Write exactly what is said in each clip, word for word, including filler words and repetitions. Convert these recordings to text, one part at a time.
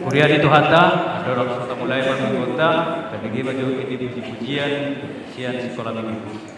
Huria ni Tuhanta, andorang so tamulai parmingguonta, tabege ma jo ende pujipujian sian Sikola Minggu.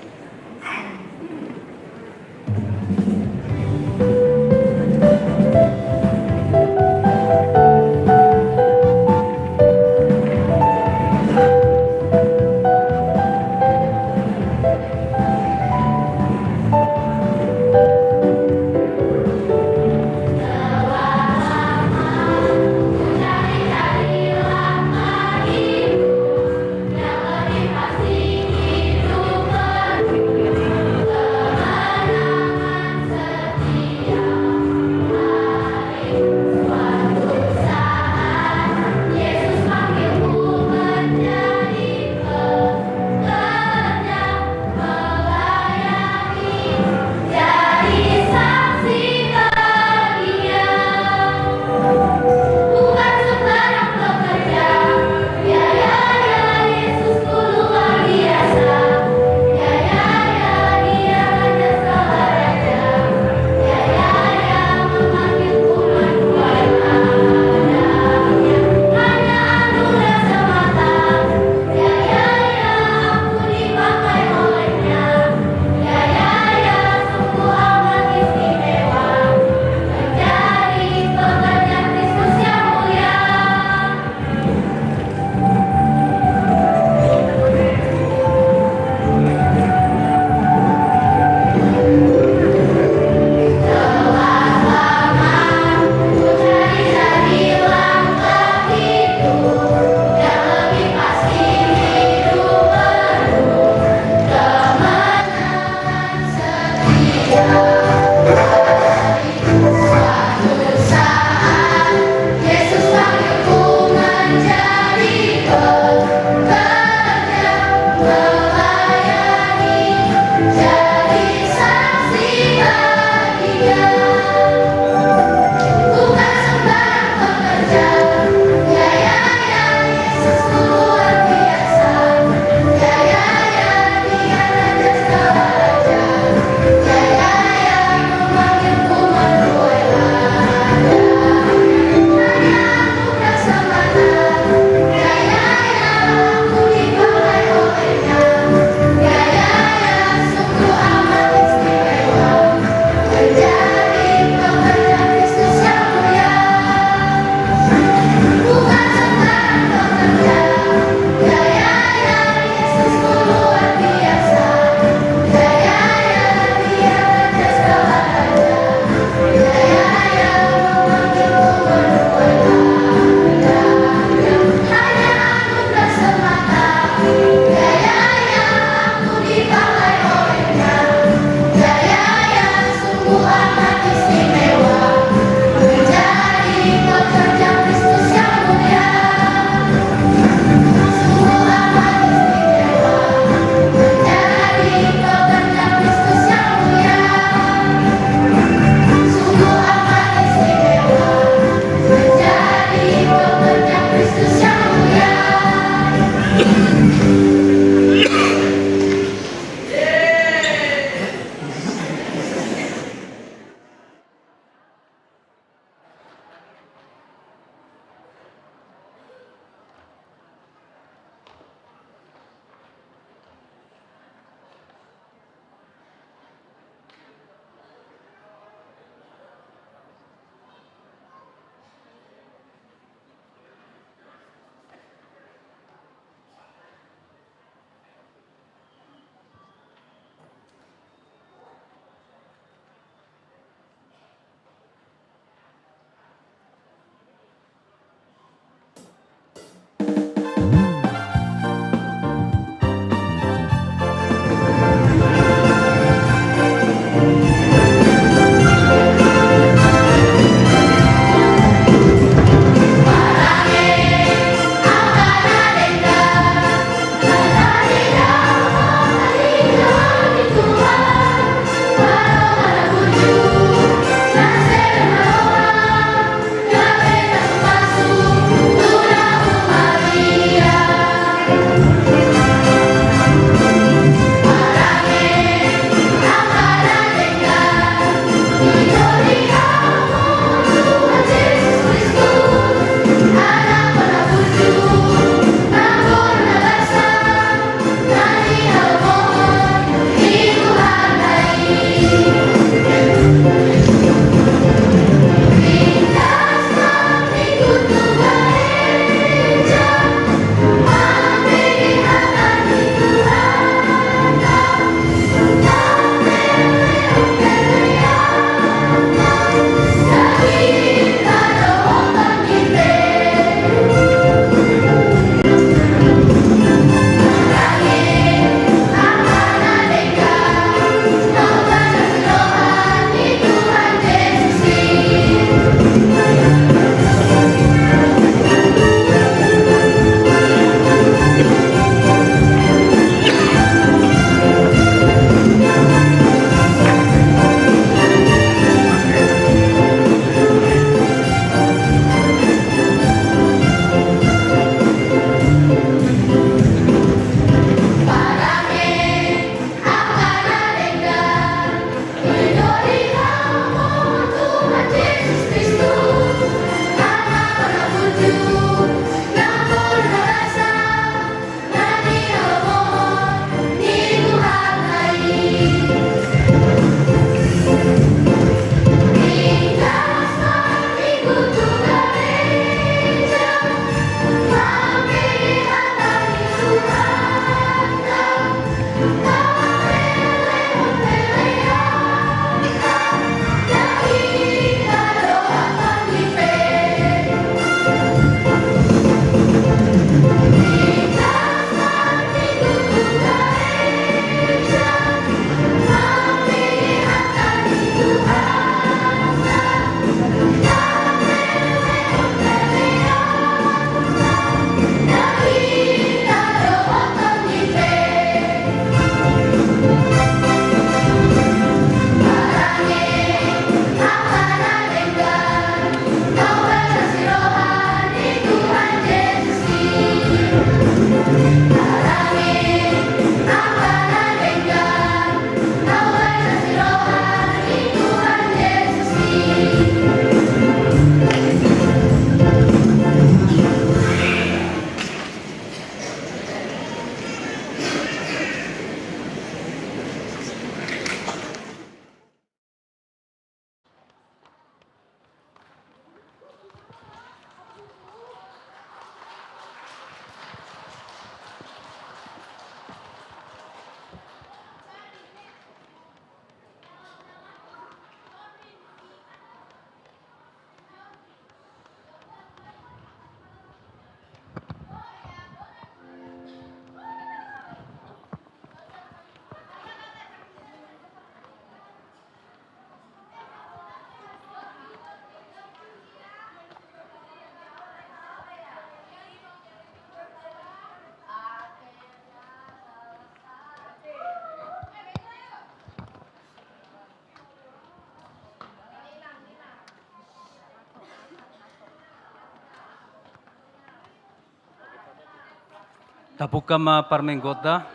Tapungka ma parmingguonta,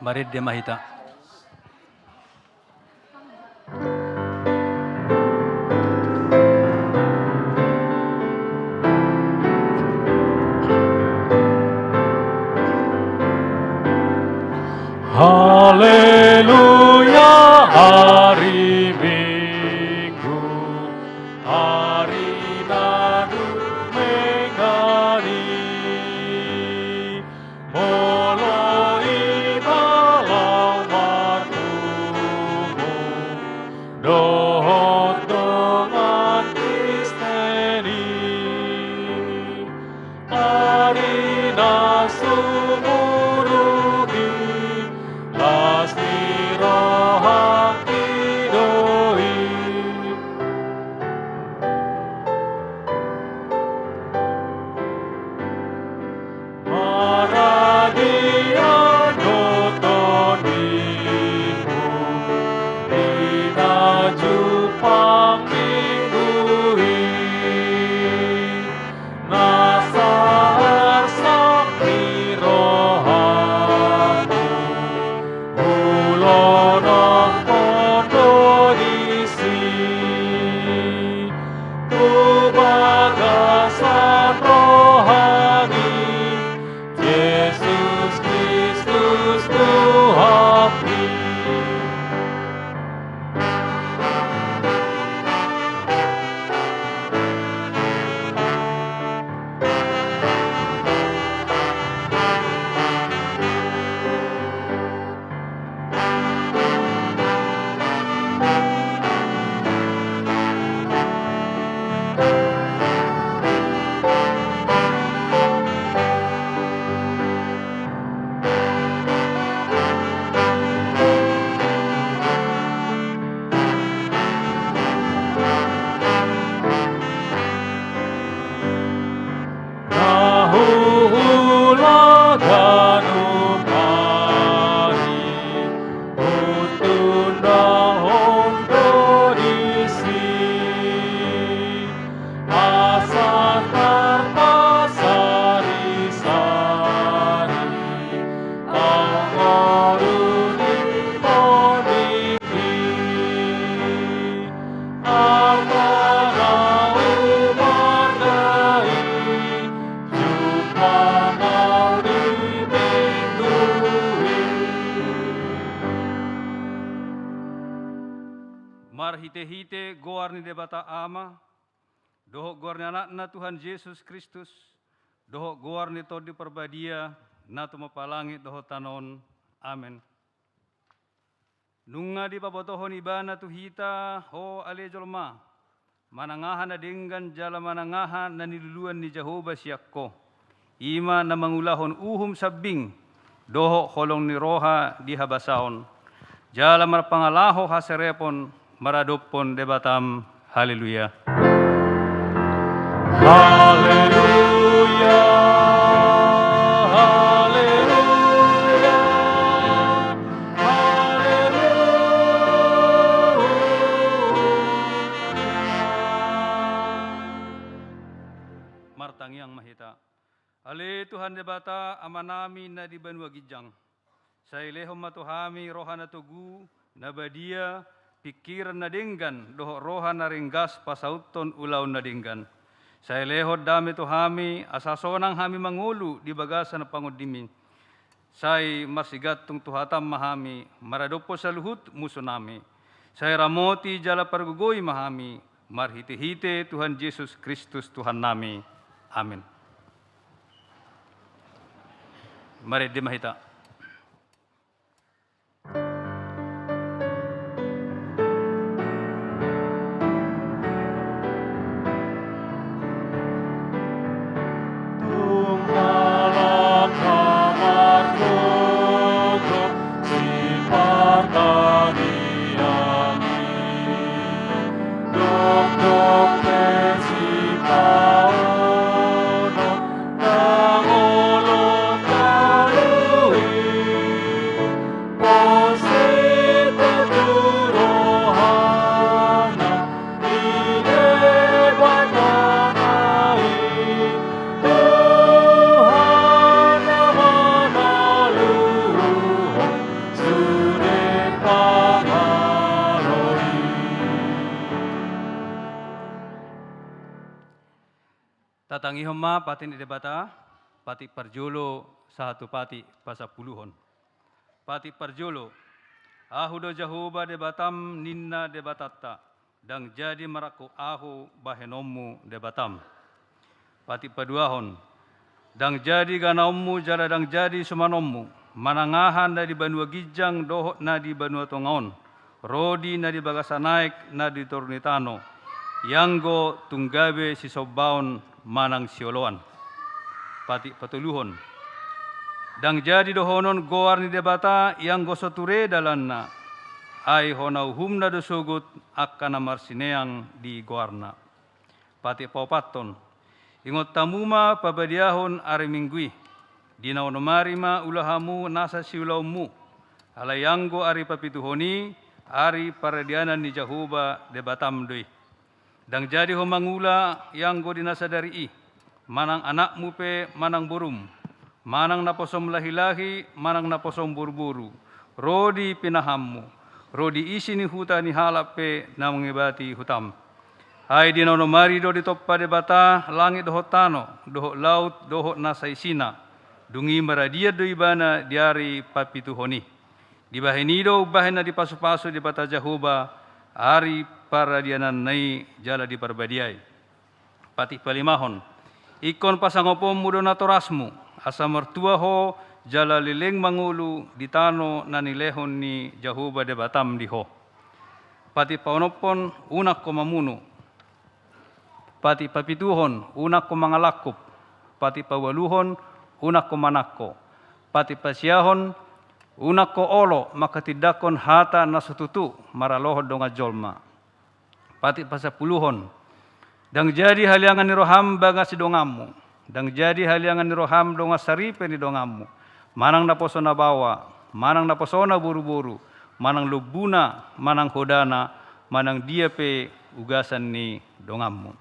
marende ma hita. Haleluya, ari Minggu, ari na dumenggan i. Molo iba laho marpungu dohot dongan Kristen i, ari na sumurung i, las ni rohangki do i. Maradian do tondingku di na jumpang Minggu i, na sarsang ni rohangku hulonophon do disi tu bagasan roha ni Jesus Kristus Tuhanki. Na huhula ganup ari, hutundahon do disi, asa tarpasari-sari angoru ni pondingki. Arta na humarga i, jumpang au di Minggu i. Marhitehite goar ni Debata Ama, dohot goar ni Anakna Tuhan Jesus Kristus, dohot goar ni Tondi Parbadia, na tumompa langit dohot tano on. Amen. Nunga dipabotohon Ibana tu hita, ho ale jolma, manang aha na denggan jala manang aha na niluluan ni Jahowa sian ho. I ma na mangulahon uhum sambing dohot holong ni roha di habasaon, jala marpangalaho haserepon maradophon Debatam. Haleluya. Haleluya, haleluya, haleluya. Martangiang ma hita. Ale Tuhan Debata, Amanami na di banua ginjang, sai lehon ma tu hami roha na togu, na badia, pingkiran na denggan dohot roha na ringgas pasauthon ulaon na denggan. Sai lehon dame tu hami, asa sonang hami mangolu di bagasan pangondimi. Sai marsigantung tu hataM ma hami maradophon saluhut musunami. Sai ramoti jala pargogoi ma hami marhitehite Tuhan Jesus Kristus Tuhannami. Amen. Marende ma hita. Tatangihon ma patik ni Debata, patik parjolo sahat tu patik pasampuluhon. Patik parjolo. Ahu do Jahowa Debatam, ninna Debatanta, ndang jadi marangkup ahu bahenonmu Debatam. Patik paduahon. Ndang jadi ganaonmu jala ndang jadi sumanonmu, manang aha na di banua ginjang dohot na di banua tonga on, rodi na di bagasan aek na di toru ni tano, ianggo tung gabe sisombaon manang sioloan. Patik patoluhon. Ndang jadi dohonon goar ni Debata ianggo so ture dalanna, ai hona uhumna do sogot angka na marsineang di goarna. Patik paopathon. Ingot hamu ma pabadiahon ari Minggu i. Di na onom ari ma ula hamu nasa siulaonmu. Alai anggo ari papituhon i, ari paradianan ni Jahowa Debatam do i. Ndang jadi ho mangula ianggo di na sadari i, manang anakmu pe manang borum, manang naposom lahilahi manang naposom boruboru, ro di pinahanmu, ro di isi ni huta ni halak pe na mangebati hutam. Ai di na onom ari do ditompa Debata langit dohot tano, dohot laut, dohot na saisina. Dung i maradian do ibana di ari papituhon i. Dibahen i do umbahen na dipasupasu Debata Jahowa ari paradiananna i jala diparbadiai. Patik palimahon. Ingkon pasangaponmu do natorasmu, asa martua ho jala leleng mangolu di tano na nilehon ni Jahowa Debatam di ho. Patik paonomhon, unang ho mamunu. Patik papituhon, unang ho mangalangkup. Patik paualuhon, unang ho manangko. Patik pasiahon, unang ho olo manghatindanghon hata na so tutu maralohon dongan jolma. Patik pasampuluhon. Ndang jadi haliangan ni roham bagas ni donganmu. Ndang jadi haliangan ni roham dongan saripe ni donganmu. Manang naposo na baoa, manang naposona boruboru, manang lombuna, manang hodana, manang dia pe ugasan ni donganmu.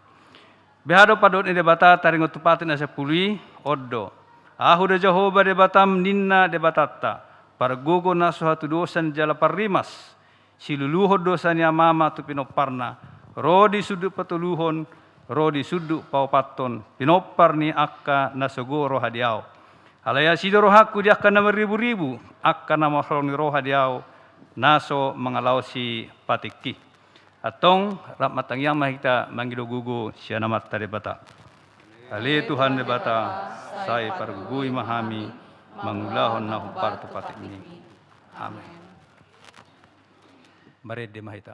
Beha do pandok ni Debata taringot tu patik na sampulu i? On do. Ahu do Jahowa Debatam, ninna Debatanta, pargogo na so hatudosan jala parrimas, siluluhon dosa ni amama tu pinomparna, ro di sundut patoluhon, ro di sundut paopathon, pinompar ni angka na sogo roha di ahu. Alai asi do rohangku di angka na marriburibu, angka na marholong ni roha di ahu, na so mangalaosi patikki. Antong, rap martangiang ma hita mangido gogo sian Amanta Debata. Ale Tuhan Debata, sai pargogoi ma hami mangulahon na hombar tu patikmi. Amen. Marende ma hita.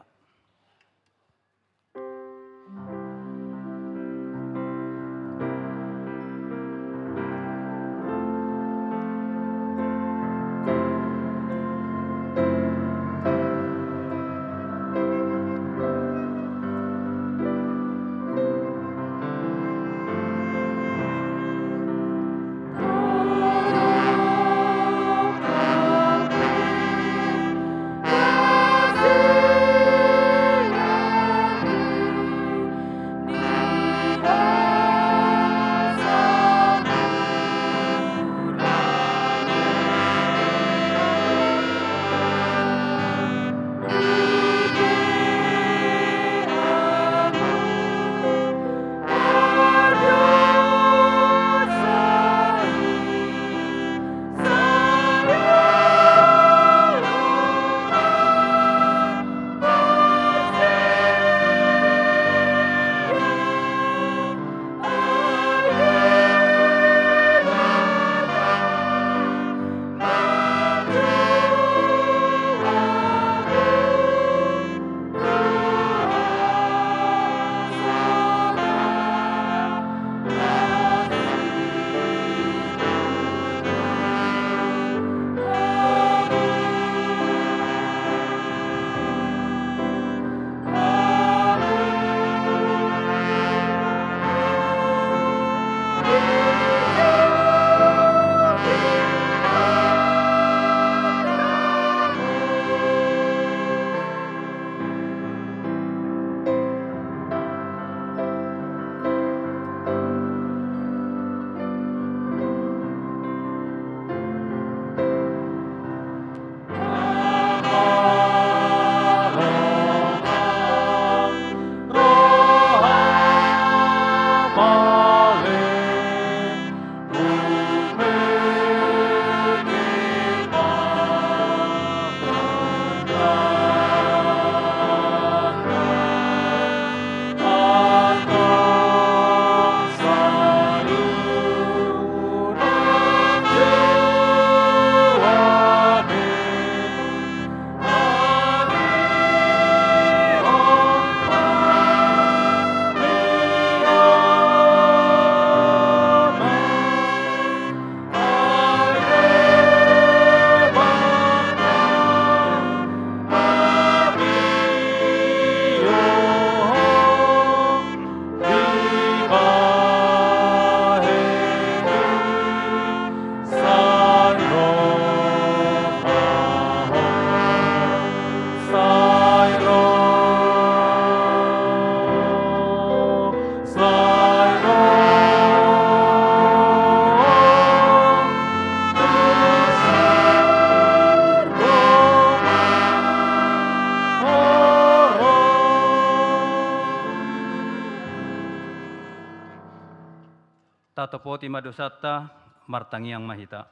Tatopoti ma dosanta, martangiang ma hita.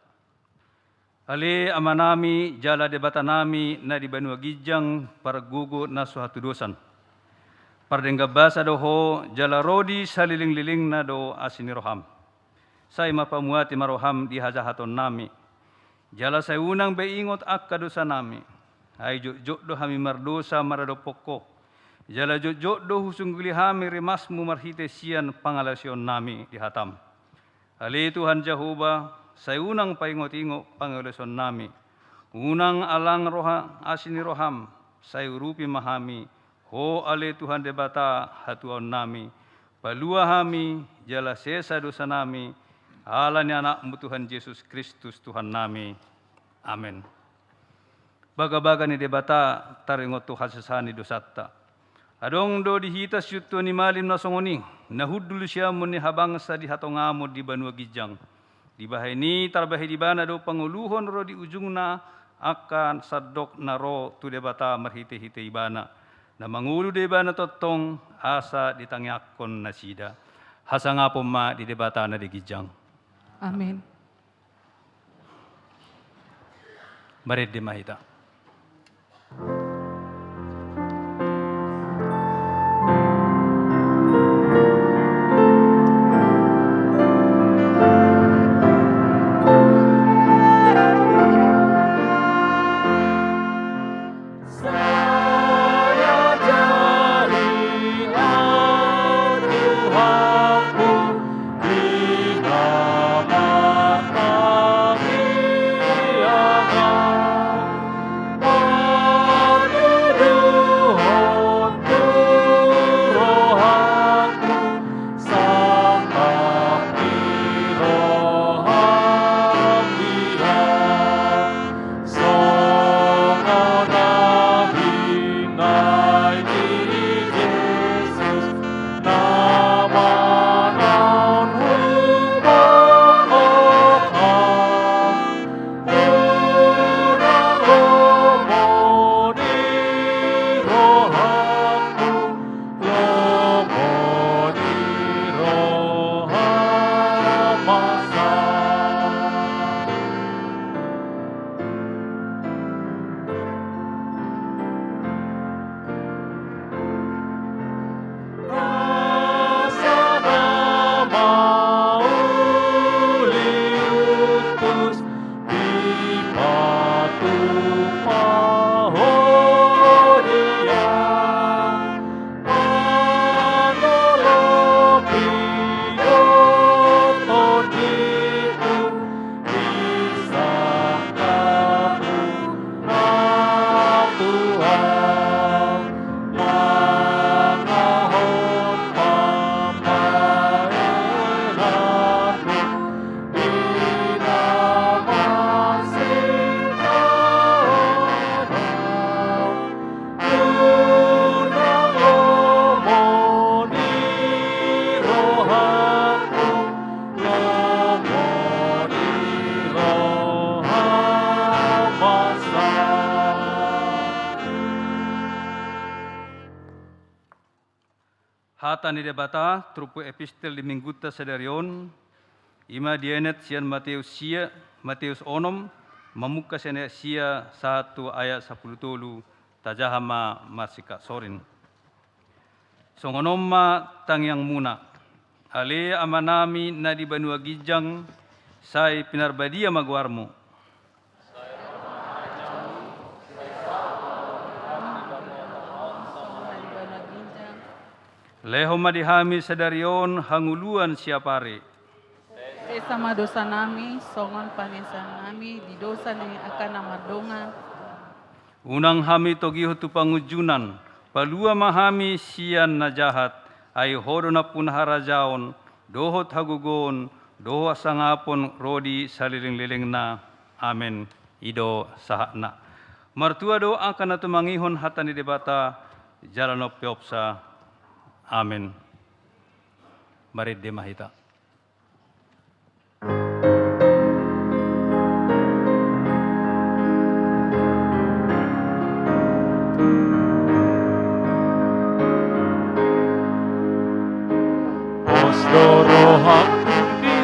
Ale Amanami jala Debatanami na di banua ginjang, pargogo na so hatudosan. Pardenggan basa do Ho, jala ro di salelenglelengna do asi ni roham. Sai ma pamuati ma roham di hajahatonnami. Jala sai unang be ingot angka dosanami. Ai jotjot do hami mardosa maradophon Ho. Jala jotjot do husungguli hami rimasmu marhite sian pangalaosionnami di hatam. Ale Tuhan Jahowa, sai unang paingotingot pangalaosionnami. Unang alang roha asi ni roham, sai urupi ma hami, Ho ale Tuhan Debata hatuaonnami, palua hami, jala sesa dosanami, ala ni Anakmu Tuhan Jesus Kristus Tuhannami. Amen. Bagabaga ni Debata taringot tu hasesaan ni dosanta. Adong do di hita siuntuan ni malim na songon i, na hundul siamun ni habangsa di hatongamon di banua ginjang. Dibahen i tarbahen ibana do pangoluhon ro di ujungna angka sandok na ro tu Debata marhitehite ibana. Na mangolu do ibana tongtong asa ditangiangkon nasida. Hasangapon ma di Debata na di ginjang. Amen. Marende ma hita. Hata ni Debata turpuk epistel di minggunta sadari on, i ma dienet sian Mateus sia, Mateus onom, mamungka sian ayat sia sahat tu ayat sampulu tolu, tajaha ma marsingkat sorin. Songon on ma tangiangmuna. Ale Amanami na di banua ginjang, sai pinarbadia ma goarmu. Lehon ma di hami sadari on hangoluan siapari. Sesa ma dosanami, songon panesanami di dosa ni angka na mardongan. Unang hami togihon tu pangunjunan, palua ma hami sian na jahat, ai Ho do nampuna harajaon, dohot hagogoon, dohot hasangapon ro di salelenglelengna. Amen. I do sahatna. Martua do angka na tumangihon hata ni Debata, jala na umpeopsa. Amen. Marende ma hita. Pos do rohangku di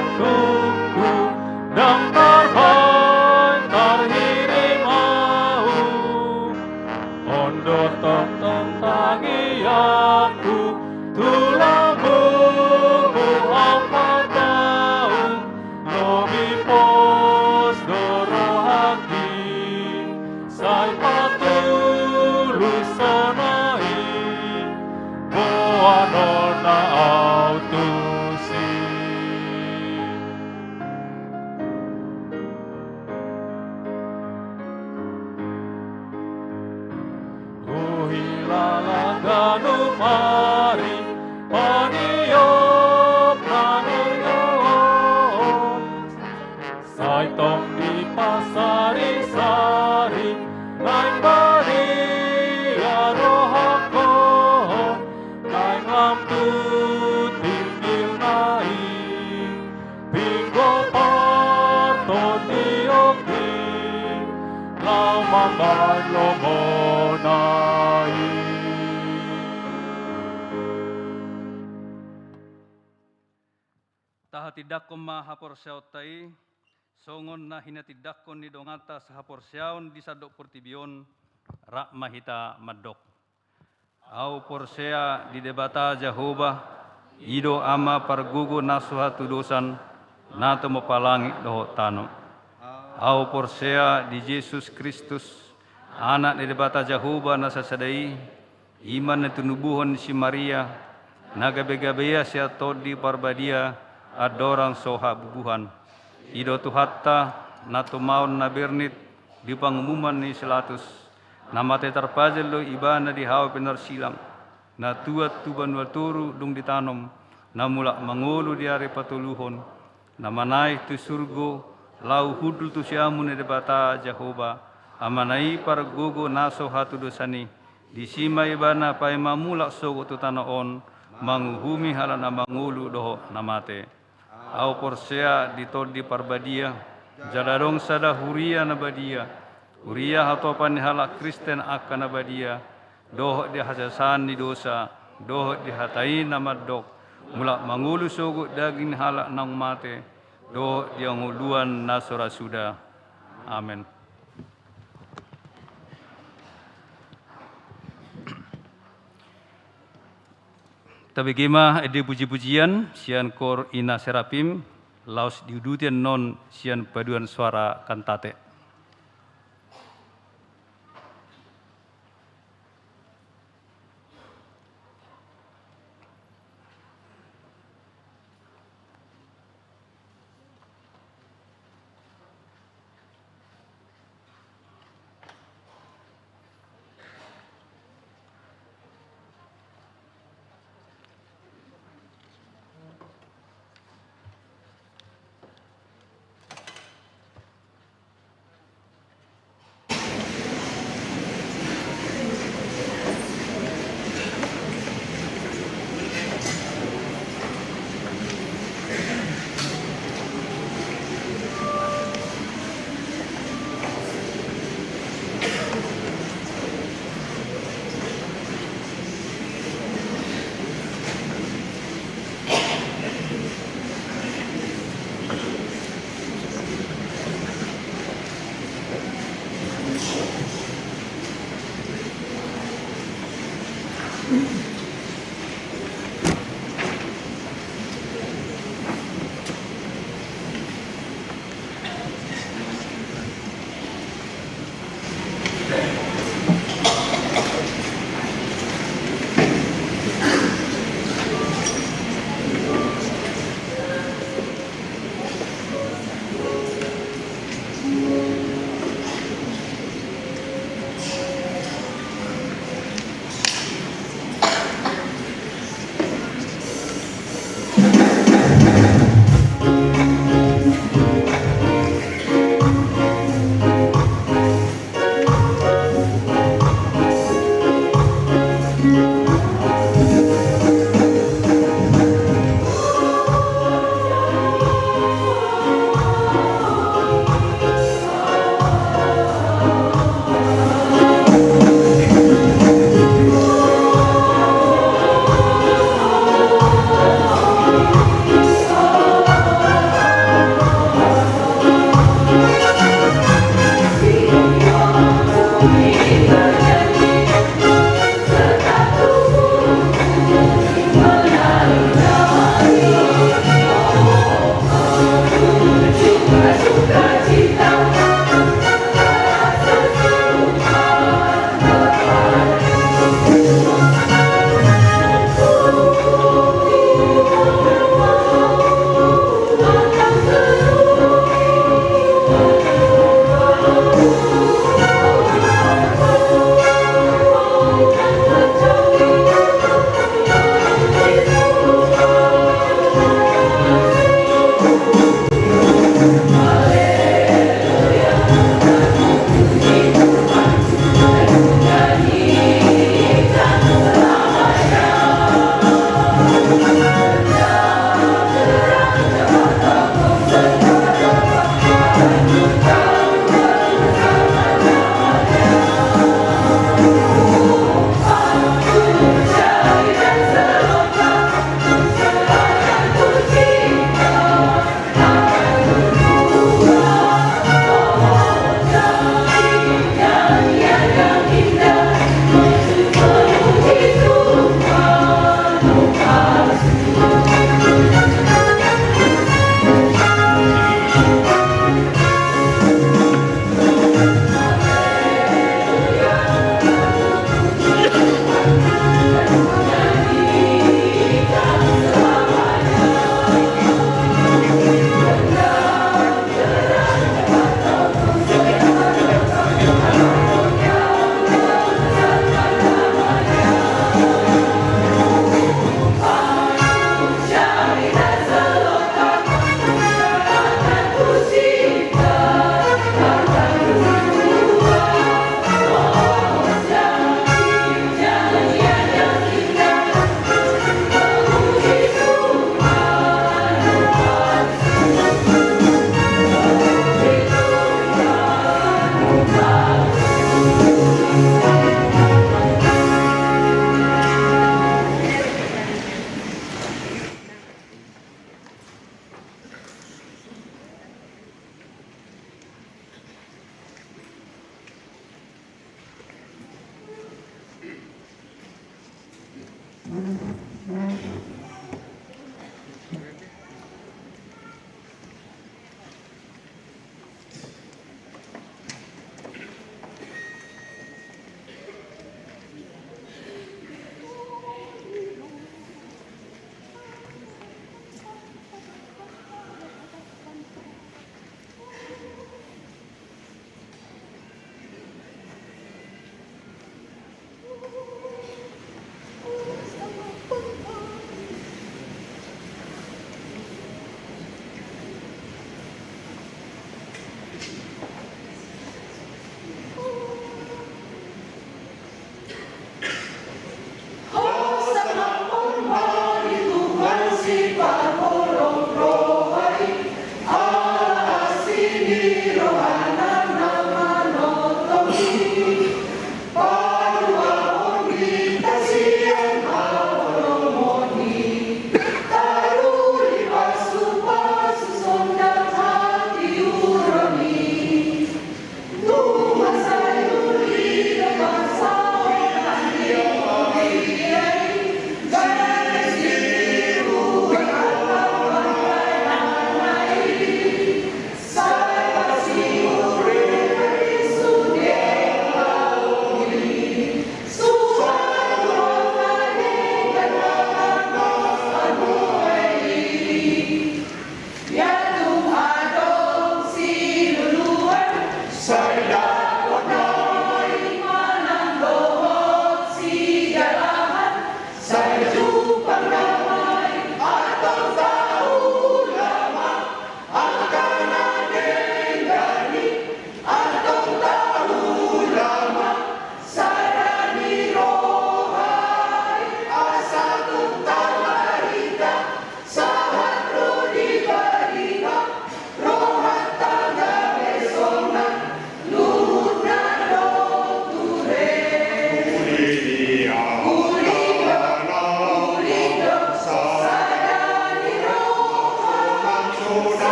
Dohot tangiangku tu lambungmu, amanta, lobi pos do rohangki, sai patulus sonai, boanonna au tusi. Huhilala ganup ari paniop na nai on, sai tong dipasarisari naeng badia rohangkon, naeng lam tu tingkilna i. Pinggo partondiongki laho mambahen lomona i. Tahatindangkon ma haporseaonta i, songon na hinatindangkon ni donganta sahaporseaon di sandok portibi on, rap ma hita mandok. Au porsea di Debata Jahowa, i do Ama pargogo na so hatudosan, na tumompa langit dohot tano. Au porsea di Jesus Kristus, Anak ni Debata Jahowa na sasada i, i ma na tinubuhon ni si Maria, na gabe-gabe ia sian Tondi Parbadia, andorang so habubuhan. I do Tuhanta, na tumaon na bernit di pangumuman ni si Pilatus, na mate tarpajal do Ibana di hau pinarsilang, na tuat tu banua toru dung ditanom, na mulak mangolu di ari patoluhon, na manaek tu surgo, laho hundul tu siamun ni Debata Jahowa, Amana i pargogo na so hatudosan i, disi ma Ibana paima mulak sogot tu tano on, manguhumi halak na mangolu dohot na mate. Au porsea di Tondi Parbadia, jala adong sada huria na badia, huria hatopan ni halak Kristen angka na badia, dohot di hasesaan ni dosa, dohot di hata i na mandok, mulak mangolu sogot daging ni halak naung mate, dohot di hangoluan na so ra suda. Amen. Tabege ma ende puji-pujian sian kor Ina Serapim, laos diuduti annon sian paduan suara kantate.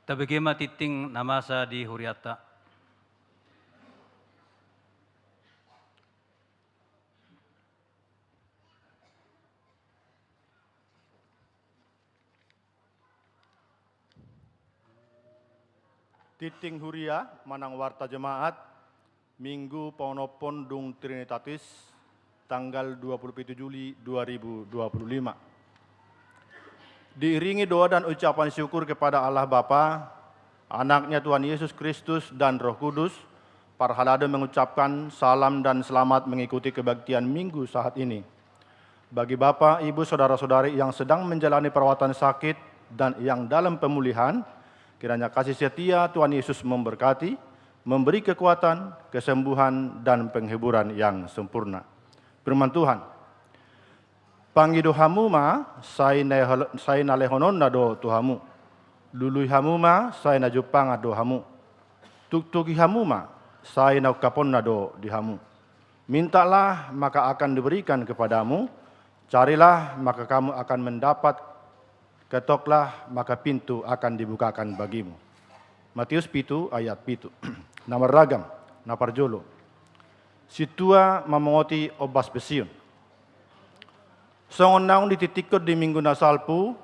Tabege ma tingting na masa di hurianta. Tingting huria manang warta jemaat, Minggu paonomhon dung Trinitatis, tanggal dua puluh pitu Juli dua ribu dua puluh lima. Diiringi doa dan ucapan syukur kepada Allah Bapa, Anaknya Tuhan Yesus Kristus, dan Roh Kudus, parhalado mengucapkan salam dan selamat mengikuti kebaktian Minggu saat ini. Bagi Bapak, Ibu, Saudara-saudari yang sedang menjalani perawatan sakit dan yang dalam pemulihan, kiranya kasih setia Tuhan Yesus memberkati, memberi kekuatan, kesembuhan, dan penghiburan yang sempurna. Firman Tuhan. Pangido hamu ma, sai na, sai na lehononna do tu hamu. Lului hamu ma, sai na jumpangan do hamu. Tuktuki hamu ma, sai na ungkaponna do di hamu. Mintalah, maka akan diberikan kepadamu. Carilah, maka kamu akan mendapat. Ketoklah, maka pintu akan dibukakan bagimu. Matius pitu ayat pitu. Na marragam, na parjolo. Sintua mamongoti ombas pensiun. Songon naung ditingtinghon di Minggu na salpu,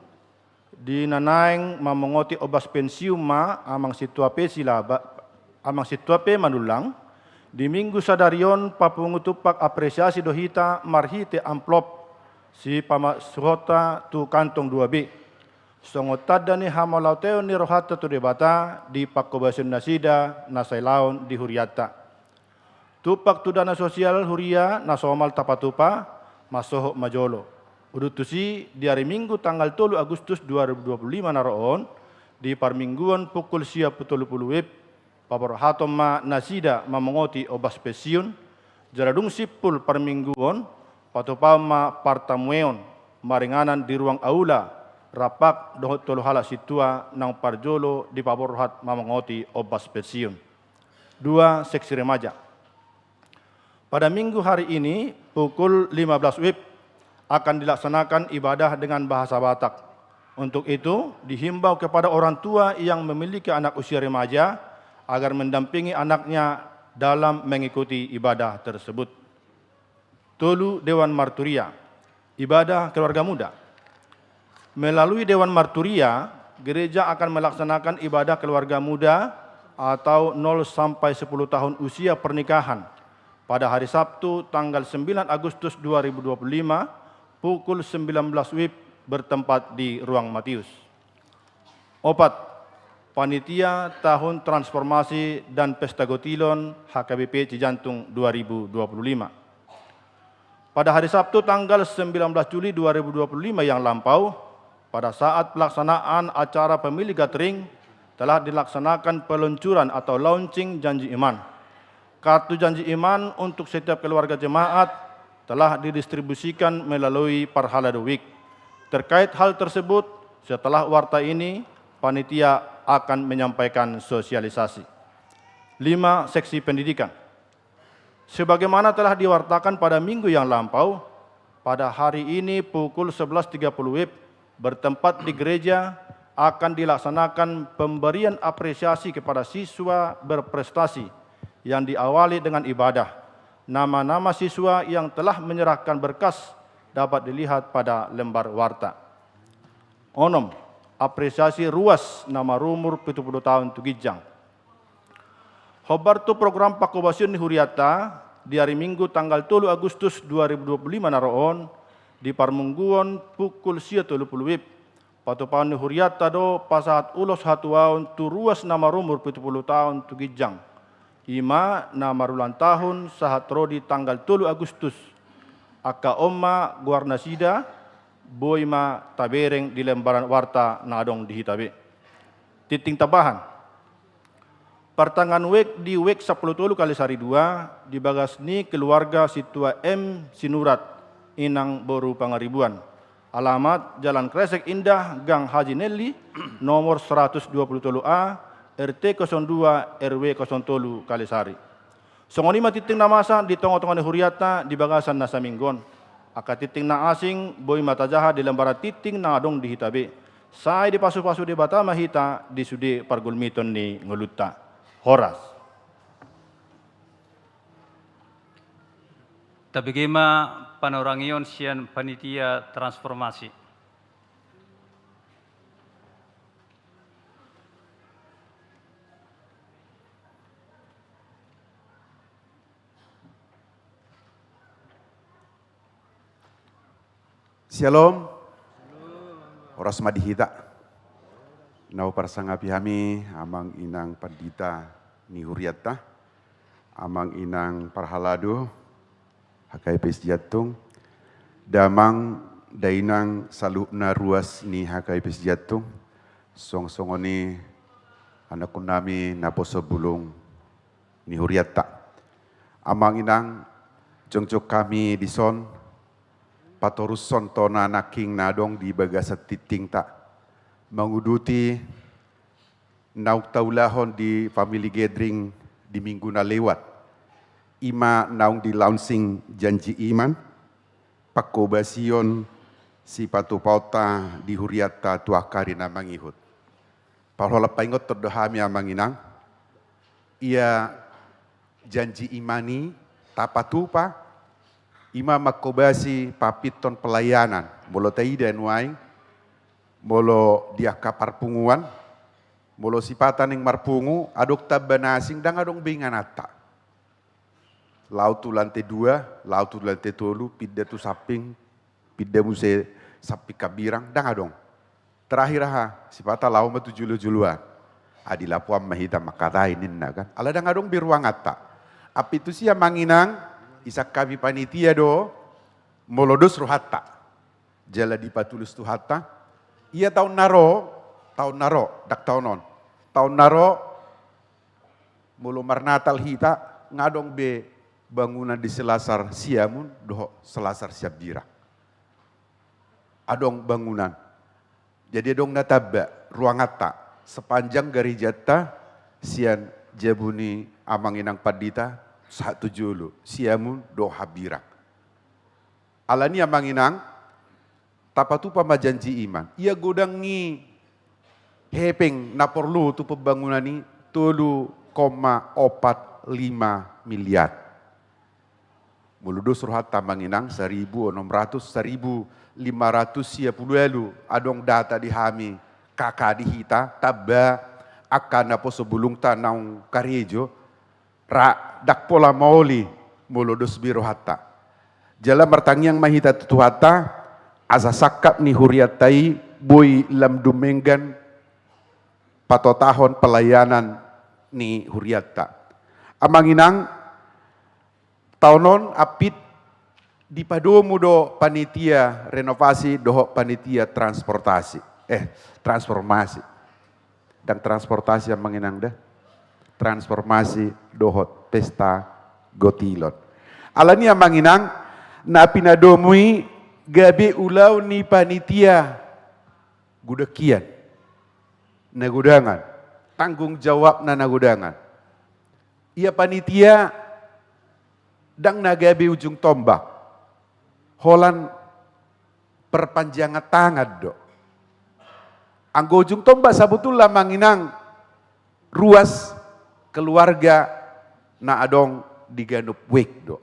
di na naeng mamongoti ombas pensiun ma amang sintua pe silaba, amang sintua pe manullang, di Minggu sadari on papungu tumpak apresiasi do hita marhite amplop sipamasuhonta tu kantong dua B. Songon tanda ni hamauliateon ni rohanta tu Debata di pangkobasion nasida na sailaon di hurianta. Tumpak tu dana sosial huria na somal tapatupa, mansohot ma jolo. Udut tusi, di ari Minggu tanggal tolu Agustus dua ribu dua puluh lima na ro on, di parmingguon pukul sia pulu tolu pulu WIB, paborhaton ma nasida mamongoti ombas pensiun, jala dung simpul parmingguon, patupaon ma partamueon maringanan di ruang aula, rampak dohot tolu halak sintua naung parjolo dipaborhat mamongoti ombas pensiun. Dua, seksi remaja. Pada Minggu hari ini, pukul lima belas WIB, akan dilaksanakan ibadah dengan bahasa Batak. Untuk itu, dihimbau kepada orang tua yang memiliki anak usia remaja agar mendampingi anaknya dalam mengikuti ibadah tersebut. Tolu, Dewan Marturia. Ibadah keluarga muda. Melalui Dewan Marturia, gereja akan melaksanakan ibadah keluarga muda atau nol sampai sepuluh tahun usia pernikahan pada hari Sabtu tanggal sembilan Agustus dua ribu dua puluh lima pukul sembilan belas WIB bertempat di Ruang Matius. Opat, Panitia Tahun Transformasi dan Pesta Gotilon H K B P Cijantung dua ribu dua puluh lima. Pada hari Sabtu tanggal sembilan belas Juli dua ribu dua puluh lima yang lampau, pada saat pelaksanaan acara family gathering, telah dilaksanakan peluncuran atau launching janji iman. Kartu janji iman untuk setiap keluarga jemaat telah didistribusikan melalui parhalado WIB. Terkait hal tersebut, setelah warta ini, panitia akan menyampaikan sosialisasi. Lima, seksi pendidikan. Sebagaimana telah diwartakan pada minggu yang lampau, pada hari ini pukul sebelas tiga puluh WIB, bertempat di gereja, akan dilaksanakan pemberian apresiasi kepada siswa berprestasi yang diawali dengan ibadah. Nama-nama siswa yang telah menyerahkan berkas dapat dilihat pada lembar warta. Onom, apresiasi ruas na marumur pitu pulu taon tu ginjang. Hombar tu program pangkobasion ni hurianta, di ari Minggu tanggal tolu Agustus dua ribu dua puluh lima na ro on, di parmingguon pukul sia tolu pulu WIB, patupaon ni hurianta do pasahat ulos hatuaon tu ruas na marumur pitu pulu taon tu ginjang. I ma na marulang tahun sahat ro di tanggal tolu Agustus. Angka on ma goarnasida, boi ma tabereng di lembaran warta na adong di hita be. Tingting tambahan. Partangan WIB di WIB sampulu tolu Kalisari dua, di bagas ni keluarga sintua M Sinurat, inang boru Pangaribuan. Alamat Jalan Kresek Indah, Gang Haji Nelly, nomor seratus dua puluh tolu A, R T kosong dua, R W kosong tolu, Kalisari. Songon i ma tingting na masa di tonga-tonga ni hurianta di bagasan na saminggu on. Angka tingting na asing boi ma tajaha di lembaran tingting na adong di hita be. Sai dipasupasu Debata ma hita di sude pargulmiton ni ngolunta. Horas. Tabege ma panorangion sian panitia transformasi. Syalom. Horas ma di hita. Na huparsangapi hami amang inang pandita ni hurianta, amang inang parhalado H K I P Siantung, damang dainang saluhutna ruas ni H K I P Siantung, songon songon i anakkon nami naposo bulung ni hurianta. Amang inang, jongjong hami dison patorushon tona nangkin na adong di bagasan tingtingta, manguduti naung taulahon di family gathering di minggu na lewat. I ma naung di launching janji iman, pangkobasion sipatupaonta di hurianta tu angka ari na mangihut. Parholan paingothon do hami amang inang, ia janji iman i tapatupa, i ma mangkobasi pampinton pelayanan. Molo taida nuaeng, molo di angka parpunguan, molo sipata naeng marpungu, adong tamba na asing, ndang adong be ingananta. Laho tu lantai dua, laho tu lantai tolu, pinda tu samping, pinda muse samping hambirang, ndang adong. Terakhir aha, sipata laho ma tu jolo-joloan. Ah, di lapoan ma hita mangkatai ninna kan. Ala ndang adong be ruanganta. Api tusi amang inang, isangkapi panitia do, molo dos rohanta. Jala dipatulus Tuhanta. Ia taon na ro, taon na ro, ndang taon on. Taon na ro, molo marnatal hita, nga adong be bangunan di Selasar Siamun dohot Selasar Siambirang. Adong bangunan. Jadi adong na tamba ruanganta sepanjang garejanta sian jabu ni amang inang pandita sahat tu jolo, Siamun dohot Hambirang. Alani amang inang, tapatupa ma janji iman. Ia godang ni hepeng na porlu tu pembangunan i tolu koma opat lima miliar. Molo dos rohanta amang inang, saribu onom ratus, saribu lima ratus sia pulu ualu, adong data di hami, K K di hita, tamba angka naposo bulungta naung karejo, ra ndang pola maoli molo dos be rohanta. Jala martangiang ma hita tu Tuhanta, asa sangkap ni hurianta i boi lam dumenggan patotahon pelayanan ni hurianta. Amang inang, taon on apit dipadomu do panitia renovasi dohot panitia transportasi. Eh, transformasi. Ndang transportasi amang inang da. Transformasi dohot pesta gotilon. Alani amang inang, na pinadomu i gabe ulaon ni panitia godang hian. Na godangan. Tanggung jawabna na godangan. Ia panitia ndang na gabe ujung tombak. Holan perpanjangan tangan do. Anggo ujung tombak sabotulna amang inang ruas keluarga na adong di ganup wijk do.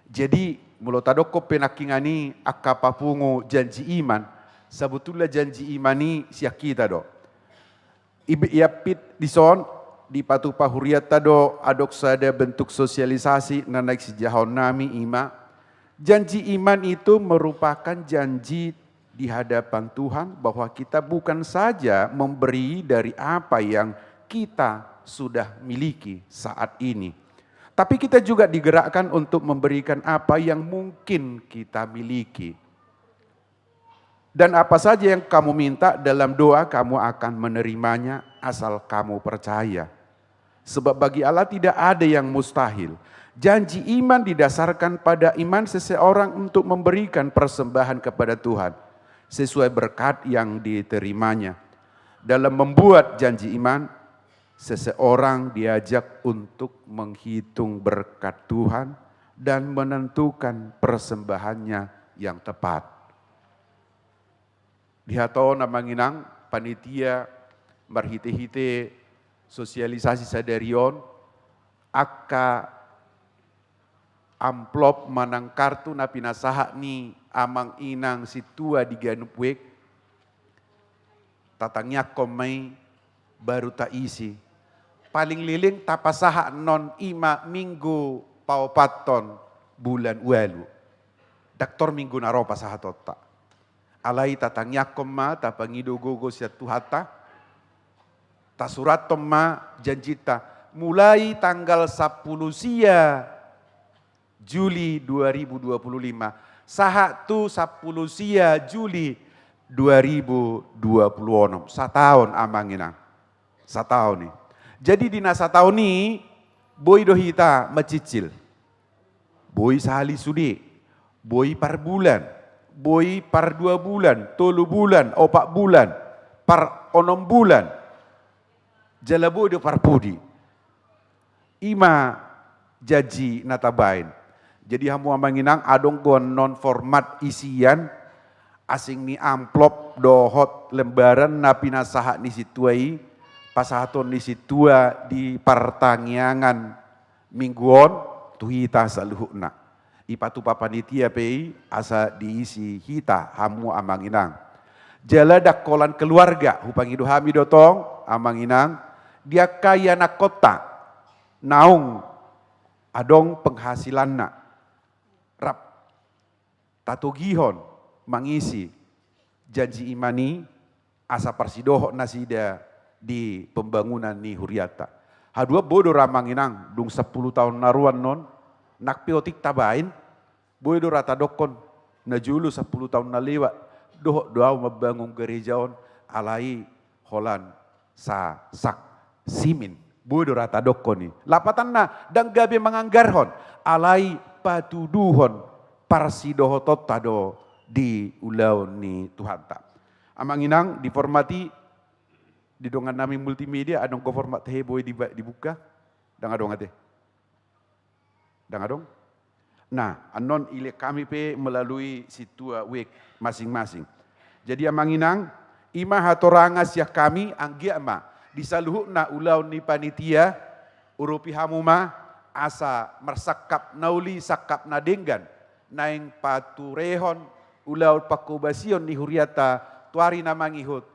Jadi, molo tadokkon pe nangkiningan i angka papungu janji iman, sabotulna janji iman i sian hita do. Ibe-, iapit dison, dipatupa hurianta do adong sada bentuk sosialisasi na naeng sijahaon nami i ma. Janji iman itu merupakan janji di hadapan Tuhan bahwa kita bukan saja memberi dari apa yang kita sudah miliki saat ini, tapi kita juga digerakkan untuk memberikan apa yang mungkin kita miliki. Dan apa saja yang kamu minta dalam doa, kamu akan menerimanya asal kamu percaya. Sebab bagi Allah tidak ada yang mustahil. Janji iman didasarkan pada iman seseorang untuk memberikan persembahan kepada Tuhan sesuai berkat yang diterimanya. Dalam membuat janji iman, seseorang diajak untuk menghitung berkat Tuhan dan menentukan persembahannya yang tepat. Di hata on, amang inang, panitia marhite-hite sosialisasi sadari on, angka amplop manang kartu na pinasahat ni amang inang sintua di ganup wijk, tatangiangkon ma i baru taisi. Paling leleng tapasahat non i ma minggu paopathon bulan ualu. Ndang tor minggu na ro pasahatonta. Alai tatangiangkon ma, tapangido gogo sian Tuhanta, tasurathon ma janjinta. Mulai tanggal sampulu sia Juli dua ribu dua puluh lima, sahat tu sampulu sia Juli dua ribu dua puluh onom. Sataon, amang inang. Sataon i. Jadi di na sataon i, boi do hita mancicil. Boi sahali sude, boi par bulan, boi par dua bulan, tolu bulan, opat bulan, par onom bulan. Jala boi do par pudi. I ma janji na tabaen. Jadi hamu amang inang, adong do annon format isian, asing ni amplop dohot lembaran na pinasahat ni sintua i, pasahaton ni sintua di partangiangan minggu on tu hita saluhutna. Ipatupa panitia pe i asa diisi hita, hamu amang inang. Jala ndang holan keluarga, hupangido hami do tong, amang inang, di angka ianakhonta naung adong penghasilanna, rap tatogihon mangisi janji iman i, asa parsidohot nasida di pembangunan ni hurianta. Haduan, boi do ra, amang inang, dung sampulu taon na ro annon, nang pe otik tabaen, boi do ra tadokkon, na jolo sampulu taon na lewat, dohot do ahu mambangun gareja on, alai holan sa-, sak simin. Boi do ra tadokkon i. Lapatanna, ndang gabe manganggarhon, alai patuduhon parsidohotonta do di ulaon ni Tuhanta. Amang inang, di format i, di dongan nami multimedia, adong do format hehe boi diba-, dibuka? Ndang adong ate? Ndang adong? Nah, annon ilean hami pe melalui sintua wijk masing-masing. Jadi amang inang, i ma hatorangan sian hami, anggiat ma di saluhutna ulaon ni panitia, urupi hamu ma asa marsangkap na uli, sangkap na denggan, naeng paturehon ulaon pangkobasion ni hurianta tu ari na mangihut,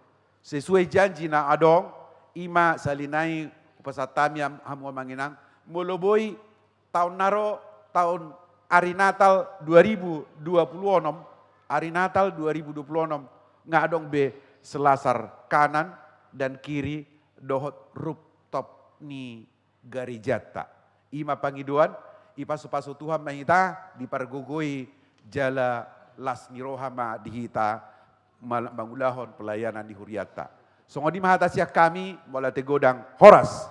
sesuai janji na adong. I ma sahali nai hupasahat hami, am-, hamu amang inang, molo boi taon na ro, taon ari Natal dua ribu dua puluh onom, ari Natal dua ribu dua puluh onom, nga adong be selasar kanan dan kiri dohot rooftop ni garejanta. I ma pangidoan, ipasu-pasu Tuhan ma hita dipargogoi, jala las ni roha ma di hita mal-, mangulahon pelayanan di hurianta. Songon i ma hata sian hami, mauliate godang, horas.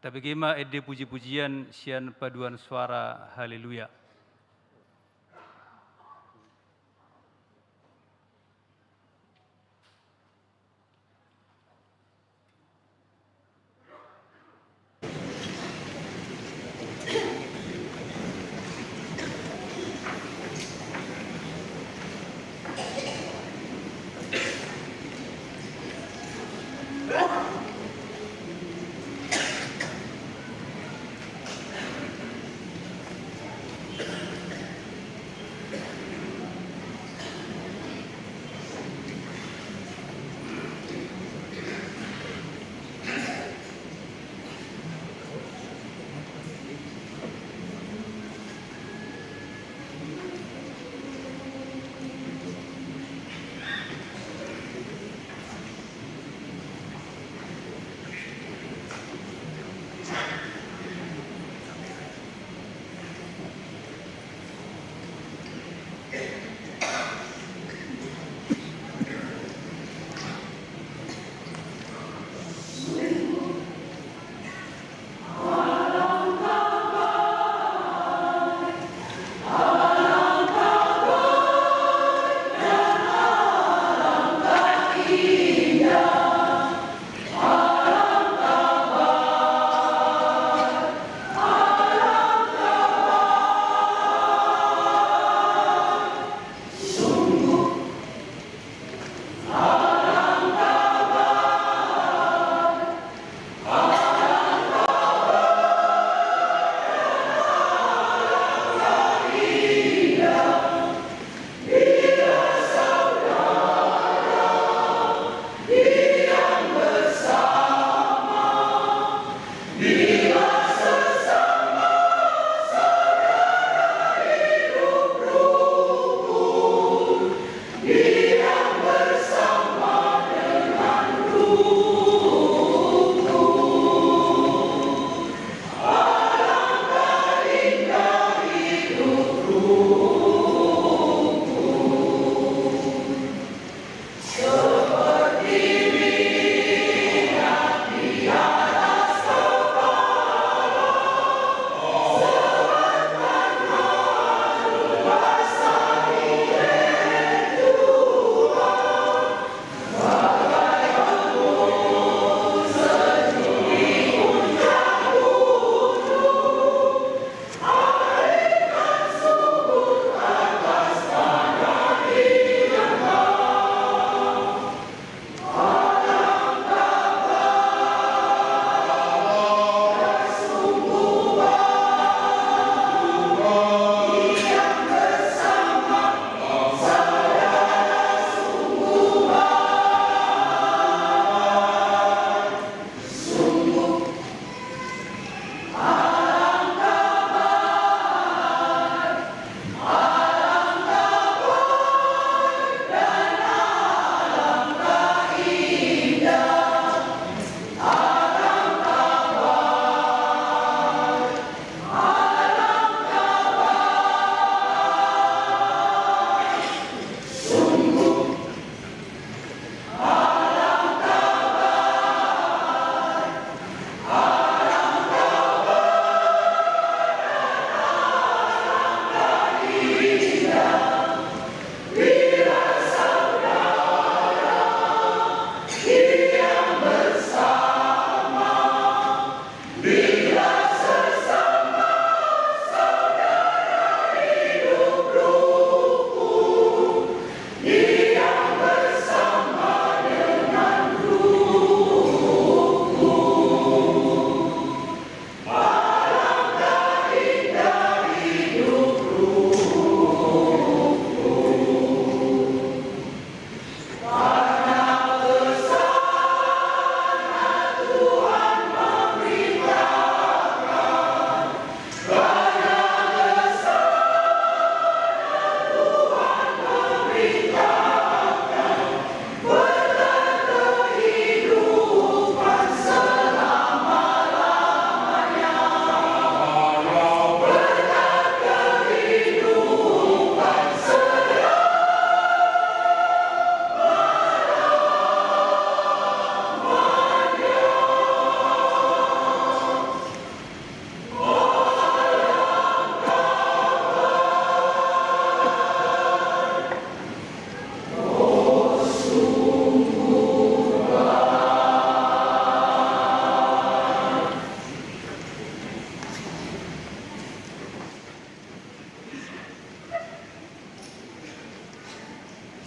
Tabege ma ende puji-pujian sian paduan suara Haleluya.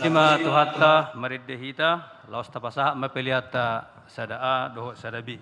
Ma Tuhanta, marende hita, laos tapasahat ma peleanta sada A dohot sada B.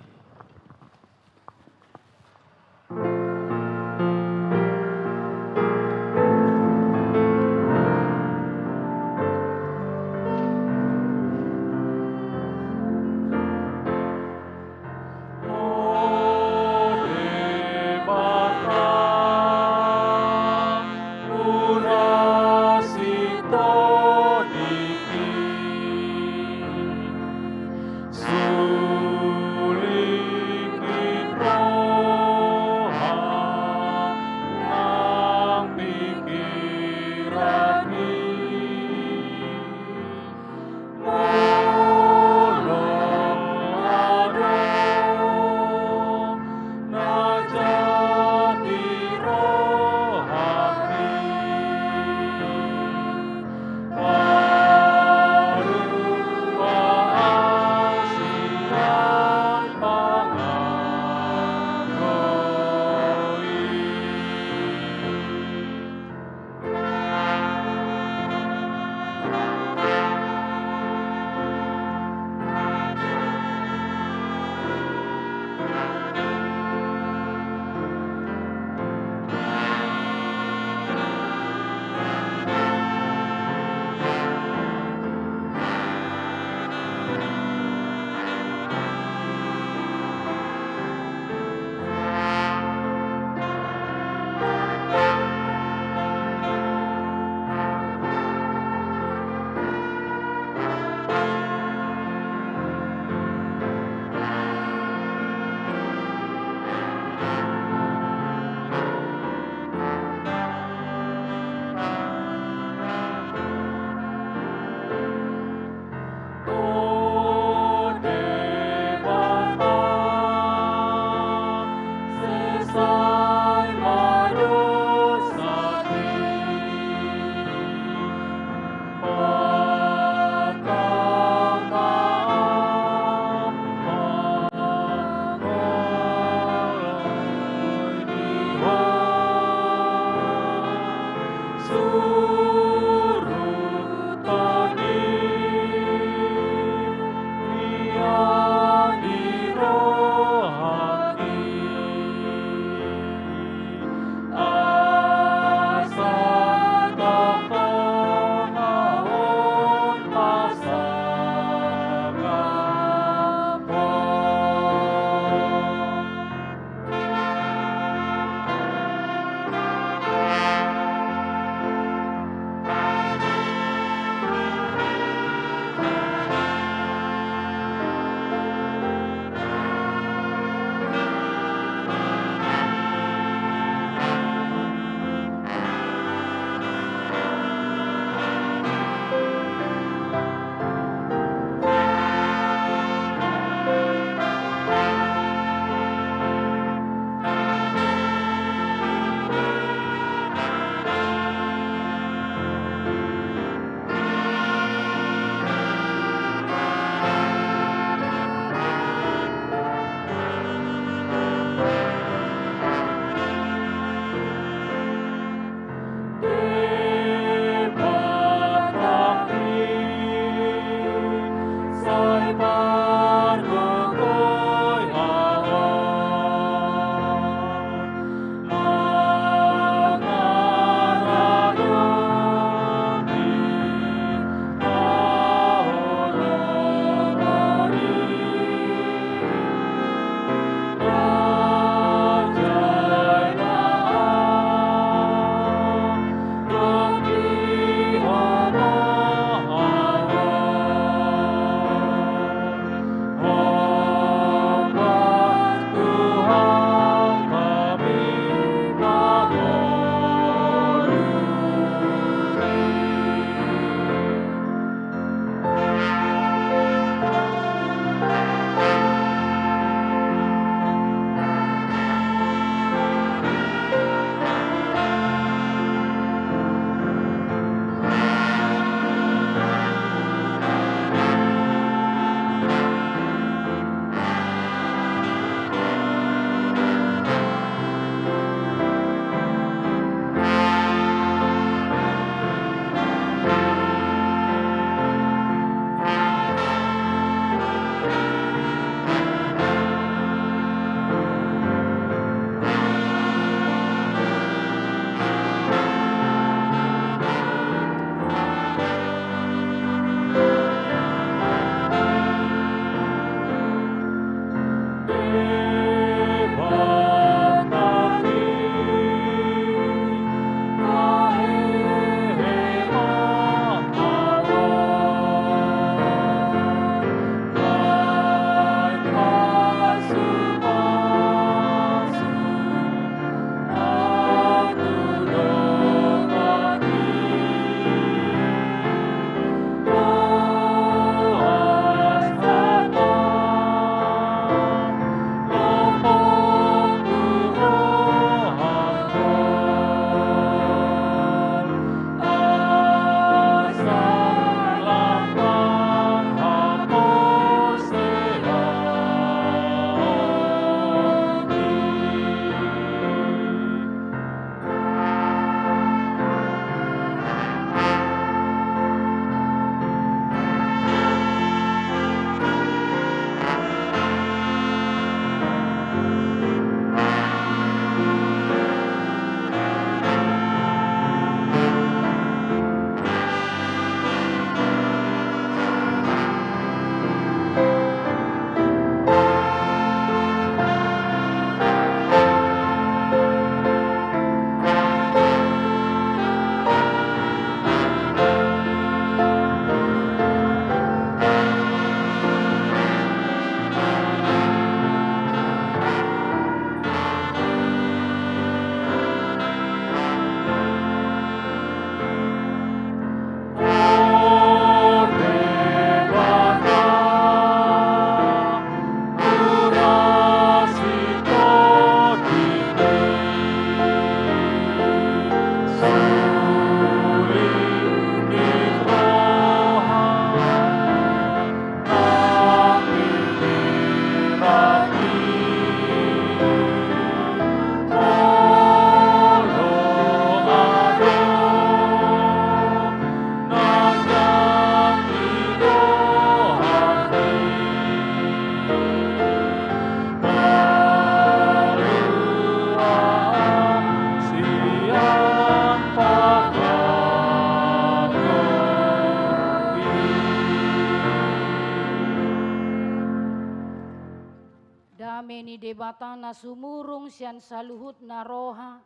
Debata na sumurung sian saluhutna roha,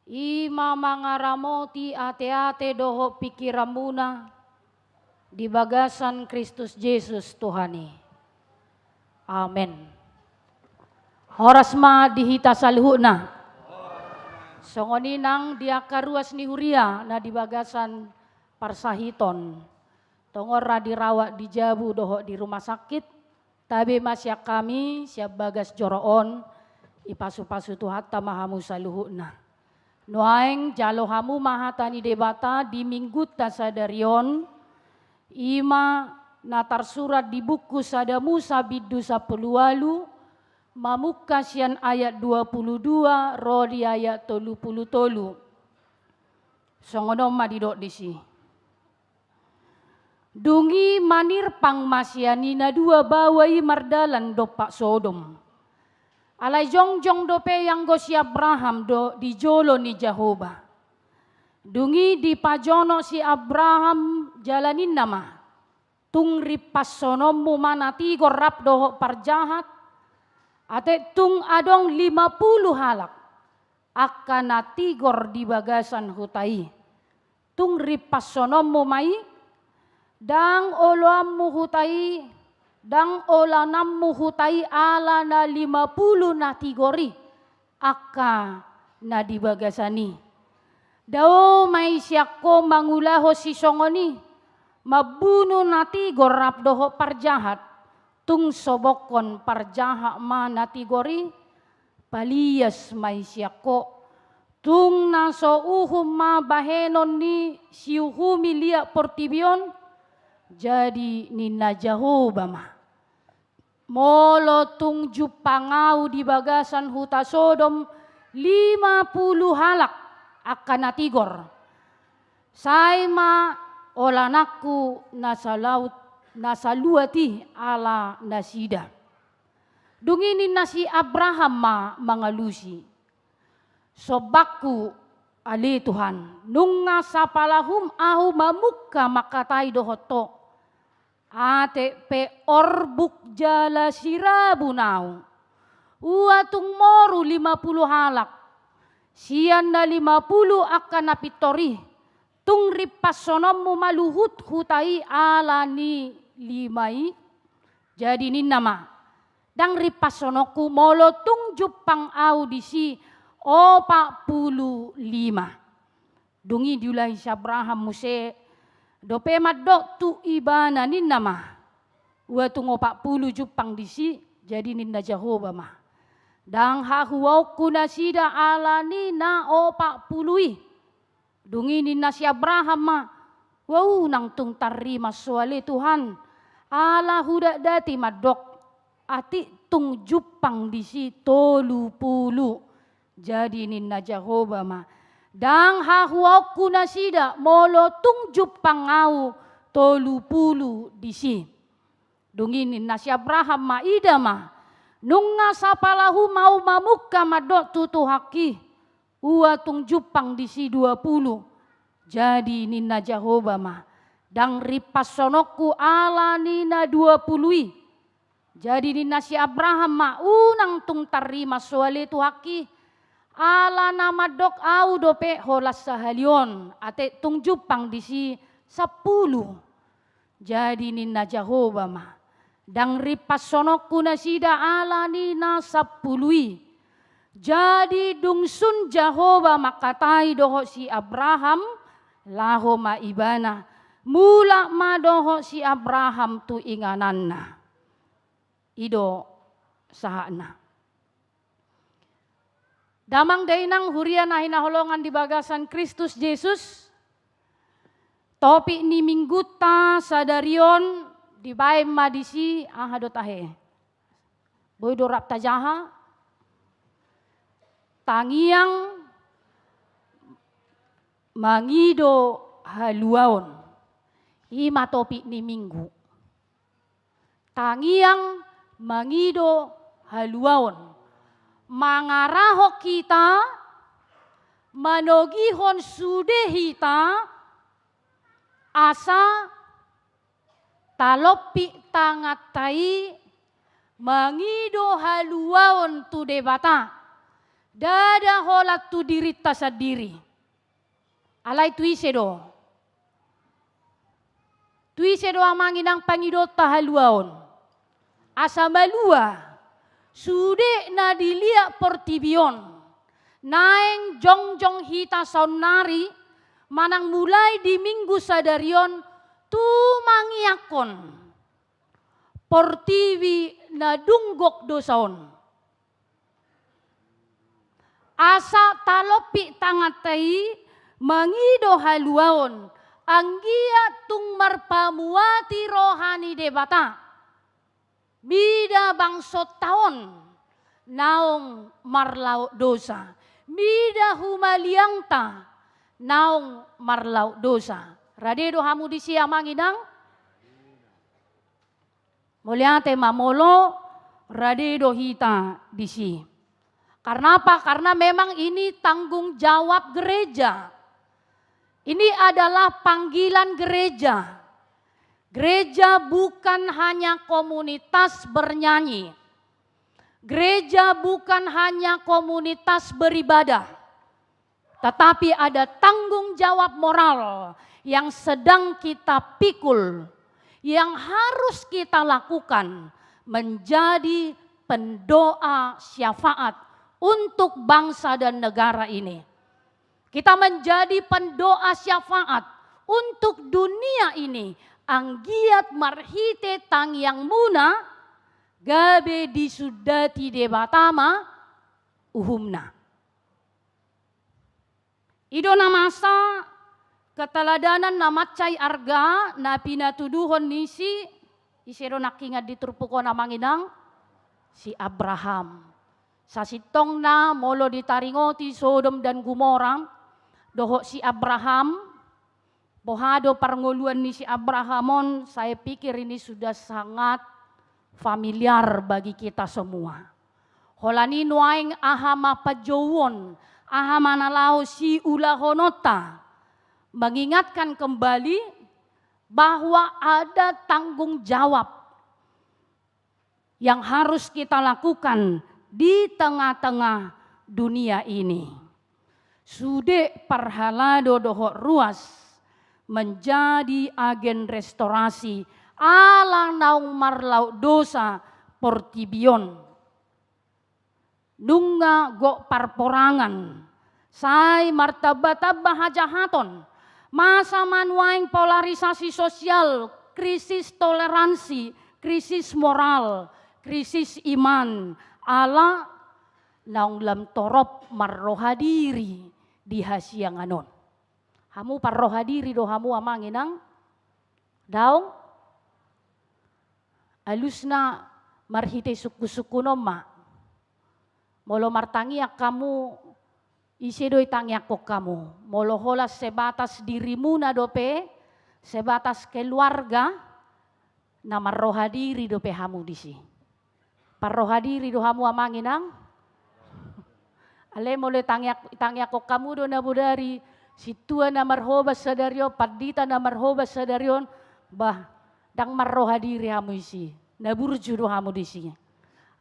i ma mangaramoti ateate dohot pingkiranmuna di bagasan Kristus Jesus Tuhan i. Amen. Horas ma di hita saluhutna. Songon i nang di angka ruas ni huria na di bagasan parsahiton, tongon ra dirawat di jabu dohot di rumah sakit, tabe ma sian hami, sian bagas joro on, dipasupasu Tuhanta ma hamu saluhutna. Nuaeng jalo hamu ma hata ni Debata di Minggunta sadari on, i ma na tarsurat di buku Sada Musa bindu sampulu ualu, mamungka sian ayat dua pulu dua ro di ayat tolu pulu tolu. Songon on ma didok disi. Dung i manirpang ma sian i na dua baoa i mardalan dompak Sodom. Alai jongjong dope ianggo si Abraham do di jolo ni Jahowa. Dung i dipajonok si Abraham jala ninna ma, tung rimpashononmu ma na tigor rap dohot parjahat, ate tung adong lima pulu halak angka na tigor di bagasan huta i. Tung rimpashononmu ma i, ndang oloanmu huta i, ndang olananmu huta i ala na lima pulu na tigor i, angka na di bagasan i. Dao ma i sian ho mangulahon sisongon i, mambunu na tigor rap dohot parjahat, tung sobokhon parjahat ma na tigor i, palias ma i sian ho. Tung na so uhum ma bahenon ni siuhumi liat portibi on, jadi ninna Jahowa ma. Molo tung jumpang ahu di bagasan huta Sodom lima pulu halak angka na tigor, sai ma olananku na salaut, na saluat i ala nasida. Dung i ninna si Abraham ma mangalusi. Sombangku, ale Tuhan, nunga sapalahum ahu mamungka mangkatai dohot ho. Ate pe orbuk jala sirabun ahu. Ua tung moru lima pulu halak. Sian na lima pulu angka na pintor i. Tung rimpashononmu ma luhut huta i ala ni lima i. Jadi ninna ma, ndang rimpashononku molo tung jumpang ahu disi opat pulu lima. Dung i diulahi si Abraham muse, dope mandok tu ibana ninna ma, ua tung opat pulu jumpang disi, jadi ninna Jahowa ma. Ndang hahuaonku nasida ala ni na opat pulu i. Dung i ninna si Abraham ma, ua unang tung tarrimas ho ale Tuhan, ala hudatdati mandok, atik tung jumpang disi tolu pulu. Jadi ninna Jahowa ma, ndang hahuaonku nasida molo tung jumpang ahu tolu pulu disi. Dung i ninna si Abraham ma, ida ma, nunga sapalahum ahu mamungka mandok tu Tuhanki, ua tung jumpang disi dua pulu. Jadi ninna Jahowa ma, ndang rimpashononku ala ni na dua pulu i. Jadi ninna si Abraham ma, unang tung tarrimas ho ale Tuhanki, ala na mandok ahu dope holan sahali on, ate tung jumpang disi sampulu. Jadi ninna Jahowa ma, ndang rimpashononku nasida ala ni na sampulu i. Jadi dung sun Jahowa mangkatai dohot si Abraham, laho ma ibana, mulak ma dohot si Abraham tu ingananna. I do sahatna. Damang dainang huria na hinaholongan di bagasan Kristus Jesus, topik ni minggunta sadari on dibaen ma disi aha do tahe. Boi do rap tajaha, tangiang mangido haluaon. I ma topik ni minggu. Tangiang mangido haluaon. Mangarahon hita, manogihon sude hita, asa talompit tanganta i mangido haluaon tu Debata, ndada holan tu dirinta sandiri. Alai tu ise do? Tu ise do amang inang pangidonta haluaon? Asa malua, sude na di liat portibi on, naeng jongjong hita saonnari, manang mulai di minggu sadari on, tu mangiangkon portibi na dung gok dosa on. Asa talompit tanganta i mangido haluaon, anggiat tung marpamuati roha ni Debata. Mida bangsonta on naung marlaok dosa, mida humaliangta naung marlaok dosa. Rade do hamu disi amang inang? Mauliate ma molo rade do hita disi. Karena apa? Karena memang ini tanggung jawab gereja. Ini adalah panggilan gereja. Gereja bukan hanya komunitas bernyanyi. Gereja bukan hanya komunitas beribadah. Tetapi ada tanggung jawab moral yang sedang kita pikul, yang harus kita lakukan, menjadi pendoa syafaat untuk bangsa dan negara ini. Kita menjadi pendoa syafaat untuk dunia ini, anggiat marhite tangiangmuna gabe disundati Debata ma uhumna. I do na masa keteladanan na mansai arga na pinatuduhon ni si, ise do nangkiningan di turpuk on amang inang? Si Abraham. Sasintongna molo ditaringoti Sodom dan Gomora dohot si Abraham, boha do parngoluan ni si Abraham on, saya pikir ini sudah sangat familiar bagi kita semua. Holan i nuaeng aha ma panjouon, aha ma na laho siulahononta, mengingatkan kembali bahwa ada tanggung jawab yang harus kita lakukan di tengah-tengah dunia ini. Sude parhalado dohot ruas menjadi agen restorasi ala naung marlaok dosa portibi on. Nunga gok parporangan, sai martamba-tamba hajahaton, masa ma nuaeng polarisasi sosial, krisis toleransi, krisis moral, krisis iman, ala naung lam torop marroha diri di hasiangan on. Hamu parroha diri do hamu amang inang? Daong? Alusna marhite sungkun-sungkun on ma. Molo martangiang hamu, ise do itangiangkon hamu? Molo holan sebatas dirimuna dope, sebatas keluarga, na marroha diri dope hamu disi. Parroha diri do hamu amang inang? Alai molo itangiang-, itangiangkon hamu do na bodari, sintua na marhobas sadari on, pandita na marhobas sadari on, bah, ndang marroha diri hamu disi. Na burju do hamu disi.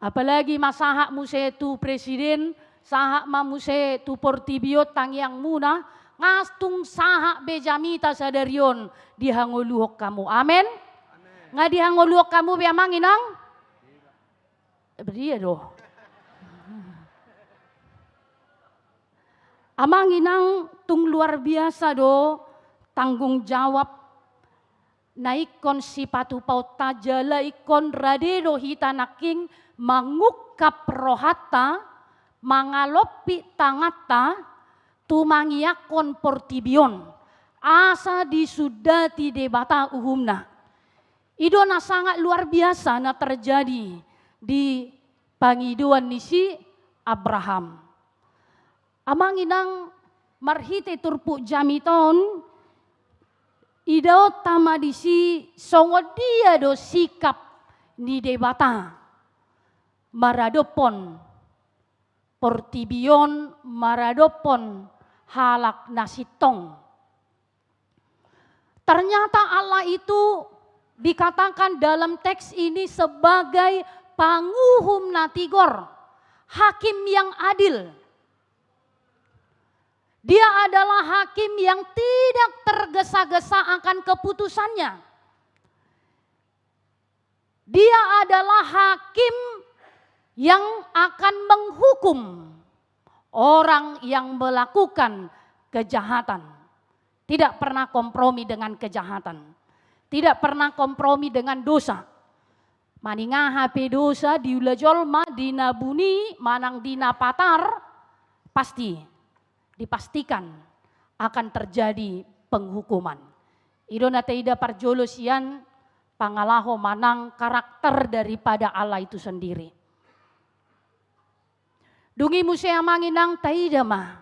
Apalagi ma sahat muse tu presiden, sahat ma muse tu portibi on tangiangmuna, nga tung sahat be jamita sadari on dihangoluhon hamu. Amen? Amen. Nga dihangoluhon hamu be amang inang? Dia do. Amang inang, tung luar biasa do tanggung jawab na ingkon sipatupaonta jala ingkon rade do hita nangkin mangungkap rohanta, mangalompit tanganta, tu mangiangkon portibi on, asa disundati Debata uhumna. I do na sangat luar biasa na terjadi di pangidoan ni si Abraham. Amang inang, marhite turpuk jamita on, idaonta ma disi songon dia do sikap ni Debata maradophon portibi on, maradophon halak na sintong. Ternyata Allah itu dikatakan dalam teks ini sebagai panguhum na tigor, hakim yang adil. Dia adalah hakim yang tidak tergesa-gesa akan keputusannya. Dia adalah hakim yang akan menghukum orang yang melakukan kejahatan. Tidak pernah kompromi dengan kejahatan. Tidak pernah kompromi dengan dosa. Maningaha pe dosa diula jolma, di na buni manang di na patar, pasti, dipastikan akan terjadi penghukuman. I do na taida parjolo sian pangalaho manang karakter daripada Allah itu sendiri. Dung i muse amang inang taida ma.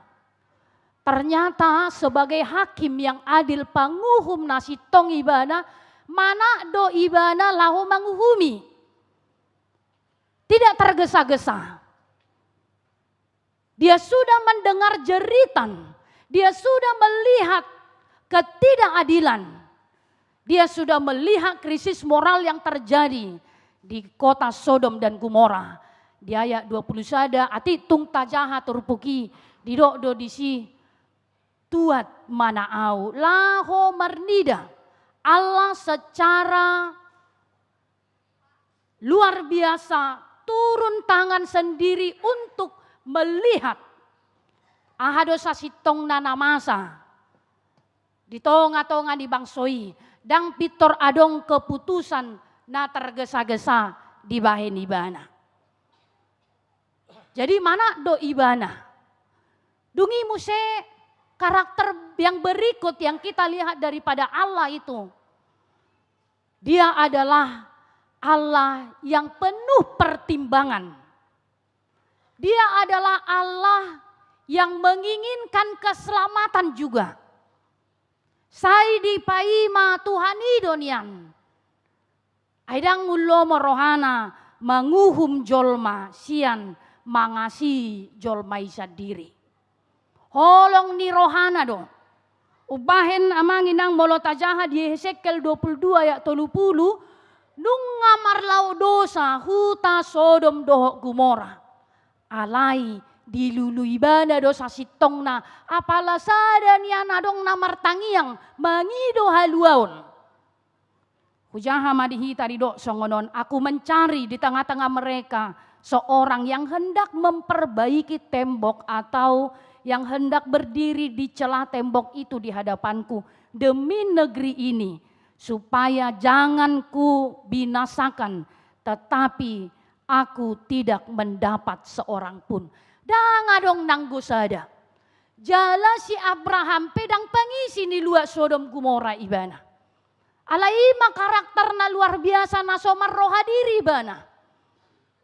Ternyata sebagai hakim yang adil, panguhum na sintong ibana, manat do ibana laho manguhumi. Tidak tergesa-gesa. Dia sudah mendengar jeritan, dia sudah melihat ketidakadilan, dia sudah melihat krisis moral yang terjadi di kota Sodom dan Gomora. Di ayat dua puluh sada, atik tung tajaha turpuk i, didok do disi, tuat ma na ahu laho marnida. Allah secara luar biasa turun tangan sendiri untuk melihat aha do sasintongna na masa di tonga-tonga ni bangso i. Ndang pintor adong keputusan na tergesa-gesa dibahen ibana. Jadi manat do ibana. Dung i muse karakter yang berikut yang kita lihat daripada Allah itu. Dia adalah Allah yang penuh pertimbangan. Dia adalah Allah yang menginginkan keselamatan juga. Sai dipaima Tuhan i do nian. Ai ndang ul lomo rohana manguhum jolma sian mangasihi jolma i sandiri. Holong ni rohana do. Umbahen amang inang molo tajaha di Hesekiel dua puluh dua ayat tolu puluh, nunga marlaok dosa huta Sodom dohot Gomora. Alai dilului ibana do sasintongna, apala sada nian adong na martangiang mangido haluaon. Hujaha ma di hita didok songon on, aku mencari di tengah-tengah mereka seorang yang hendak memperbaiki tembok atau yang hendak berdiri di celah tembok itu di hadapanku demi negeri ini, supaya jangan ku binasakan, tetapi aku tidak mendapat seorang pun. Ndang adong nanggo sada. Jala si Abraham pe ndang pangisi ni luat Sodom Gomora ibana. Alai i ma karakter na luar biasa na so marroha diri ibana.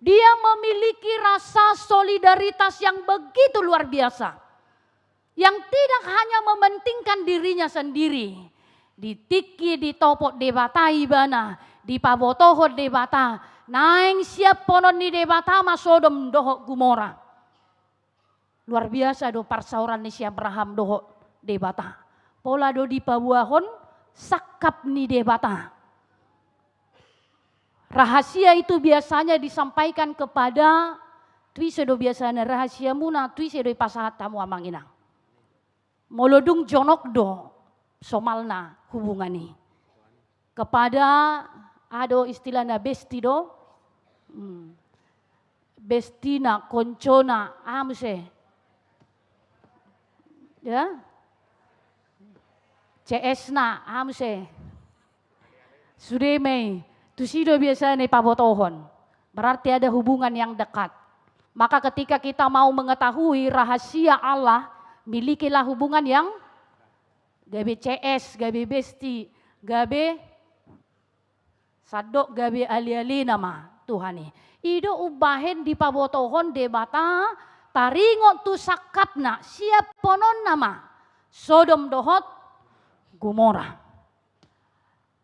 Dia memiliki rasa solidaritas yang begitu luar biasa. Yang tidak hanya mementingkan dirinya sendiri. Di tingki ditopot Debata ibana, dipabotohon Debata, naeng siaphonon ni Debata ma Sodom dohot Gomora. Luar biasa do parsaoran ni si Abraham dohot Debata. Pola do dipaboahon sangkap ni Debata. Rahasia itu biasanya disampaikan kepada, tu ise do biasana rahasiamuna, tu ise do dipasahat hamu amang inang. Molo dung jonok do somalna hubungan i. Kepada, aha do istilahna, besti do? Hmm. Bestina, koncona, aha muse? Ya? C S-na, aha muse? Sude ma i, tusi do biasana dipabotohon. Berarti ada hubungan yang dekat. Maka ketika kita mau mengetahui rahasia Allah, milikilah hubungan yang gabe C S, gabe besti, gabe sandok gabe ale-alena ma Tuhan i. I do umbahen dipabotohon Debata taringot tu sangkapna, siaphononna ma Sodom dohot Gomora.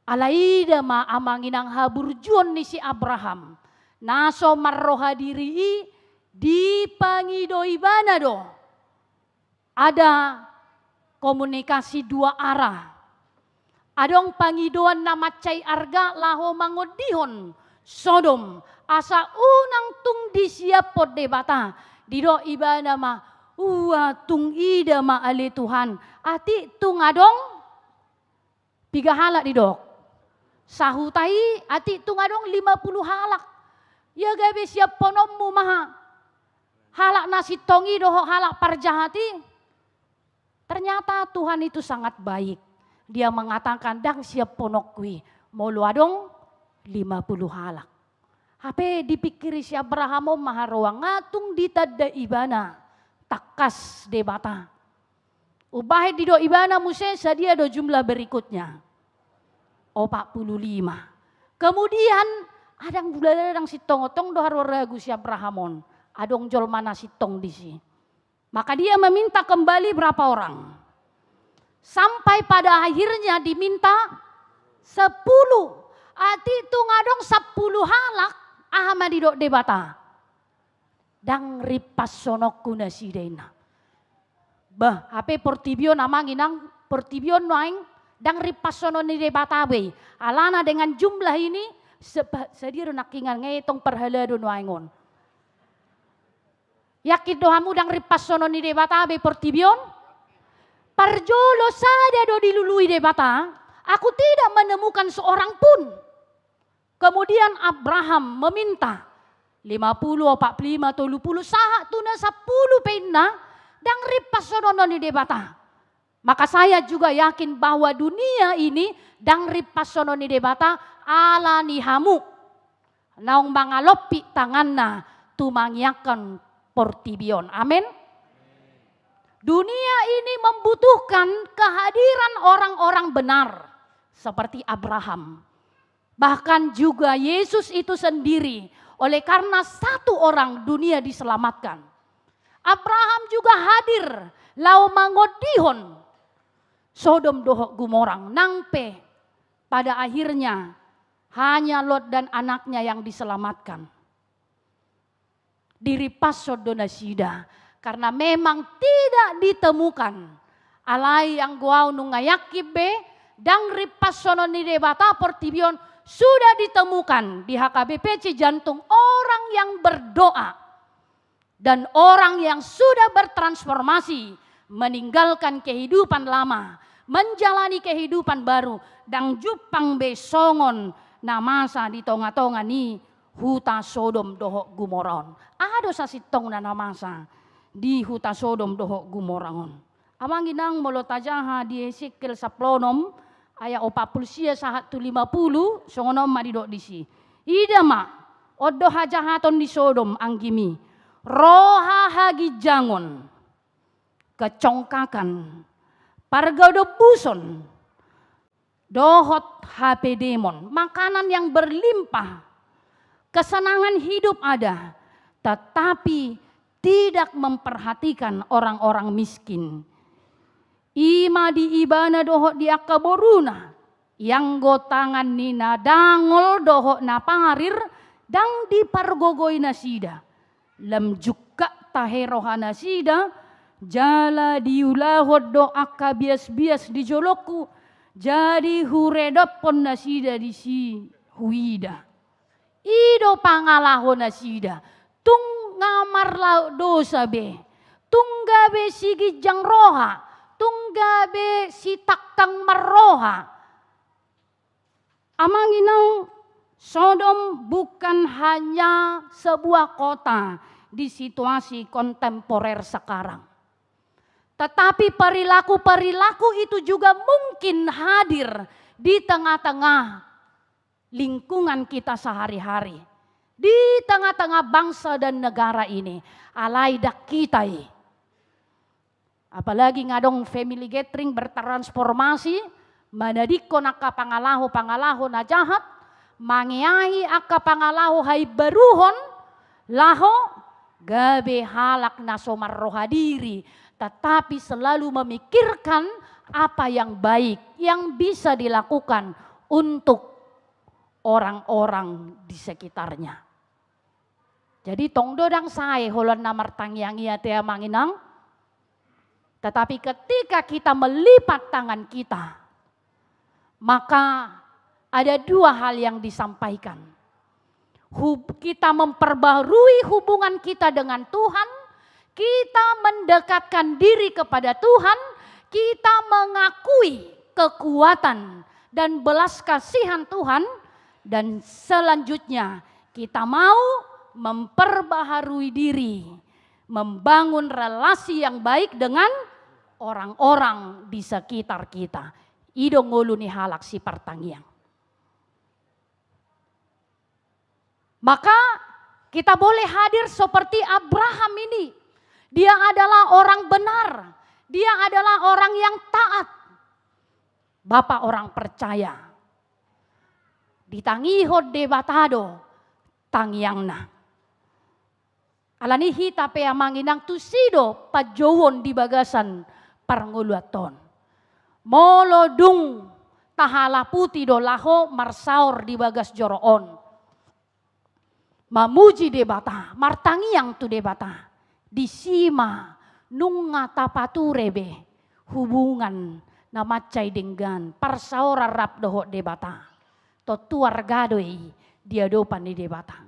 Alai ida ma amang inang haburjuon ni si Abraham, na so marroha diri i dipangido ibana do. Ada komunikasi dua arah. Adong pangidoan na mansai arga laho mangondihon Sodom, asa unang tung disiaphon Debata. Didok ibana ma, ua tung ida ma ale Tuhan, atik tung adong piga halak didok? Sahuta i, atik tung adong lima pulu halak. Ia gabe siaphononmu ma halak na sintong i dohot halak parjahat i? Ternyata Tuhan itu sangat baik. Dia mengatakan, ndang siaphononku i molo adong lima pulu halak. Hape dipingkiri si Abraham on ma haroa, nga tung ditanda ibana tangkas Debata. Umbahen didok ibana muse, sadia do jumlah berikutnya? Opat pulu lima. Kemudian, ndang, ndang sintong, tong do haroa ragu si Abraham on. Adong jolma na sintong disi. Maka dia meminta kembali berapa orang? Sampai pada akhirnya diminta sepuluh. Atik tung adong sampulu halak, aha ma didok Debata? Ndang rimpashononku nasida, inna. Bah, hape portibi on, amang inang, portibi on nuaeng ndang rimpashonon ni Debata be i. Alana dengan jumlah ini, sepa-, sadia do nangkiningan, nga i tong parhalado nuaeng on. Yakin do hamu ndang rimpashonon ni Debata be portibi on? Parjolo sada do dilului Debata, "Aku tidak menemukan seorang pun." Kemudian Abraham meminta, lima pulu, opat pulu lima, tolu pulu, sahat tu na sampulu pe, inna, ndang rimpashonon ni Debata. Maka saya juga yakin bahwa dunia ini ndang rimpashonon ni Debata ala ni hamu naung mangalompit tanganna tu mangiangkon portibi on. Amin. Dunia ini membutuhkan kehadiran orang-orang benar seperti Abraham. Bahkan juga Yesus itu sendiri, oleh karena satu orang dunia diselamatkan. Abraham juga hadir laho mangondihon Sodom dohot Gomora, nang pe pada akhirnya hanya Lot dan anaknya yang diselamatkan. Dirimpashon do nasida, karena memang tidak ditemukan. Alai anggo au nunga yakin be, ndang rimpashonon ni Debata portibi on, sudah ditemukan di H K B P Cijantung orang yang berdoa dan orang yang sudah bertransformasi, meninggalkan kehidupan lama, menjalani kehidupan baru, ndang jumpang be songon na masa di tonga-tonga ni huta Sodom dohot Gomora on. Aha do sasintongna na masa di huta Sodom dohot Gomora on? Amang inang, molo tajaha di Hesekiel sampulu onom ayat opat pulu sia sahat tu lima pulu, songon on ma didok disi. Ida ma, on do hajahaton ni Sodom anggimi: roha haginjangon, kecongkakan, pargadombuson, dohot hapedemon, makanan yang berlimpah, kesenangan hidup ada, tetapi tidak memperhatikan orang-orang miskin. I ma di ibana dohot di angka boruna, ianggo tangan ni na dangol dohot na parir, ndang dipargogoi nasida. Lam jungkat tahe rohanasida, jala diulahon do angka bias-bias di jolongku, jadi huredophon nasida disi huida. I do pangalahonasida, tung nga marlaok dosa be, tung gabe siginjang roha, tung gabe sitangkang marroha. Amang inang, Sodom bukan hanya sebuah kota di situasi kontemporer sekarang. Tetapi perilaku-perilaku itu juga mungkin hadir di tengah-tengah lingkungan kita sehari-hari, di tengah-tengah bangsa dan negara ini. Alai ndang hita i. Apalagi nga adong family gathering bertransformasi, manadingkon angka pangalaho-pangalaho na jahat, mangeahi angka pangalaho haimbaruhon, laho gabe halak na so marroha diri, tetapi selalu memikirkan apa yang baik, yang bisa dilakukan untuk orang-orang di sekitarnya. Jadi tong do ndang sae holan na martangiang i ate amang inang. Tetapi ketika kita melipat tangan kita, maka ada dua hal yang disampaikan. hub-, kita memperbarui hubungan kita dengan Tuhan, kita mendekatkan diri kepada Tuhan, kita mengakui kekuatan dan belas kasihan Tuhan, dan selanjutnya kita mau memperbaharui diri, membangun relasi yang baik dengan orang-orang di sekitar kita. I do ngolu ni halak sipartangiang. Maka kita boleh hadir seperti Abraham ini. Dia adalah orang benar. Dia adalah orang yang taat. Bapa orang percaya. Ditangihon Debata do tangiangna. Alani hita pe amang inang tusi do panjouon di bagasan parngoluanta on. Molo dung tahalaputi do laho marsaor di bagas joro on, mamuji Debata, martangiang tu Debata, disi ma nunga tapature be hubungan na mansai denggan, parsaoran rap dohot Debata. Tontu arga do i di adopan ni Debata.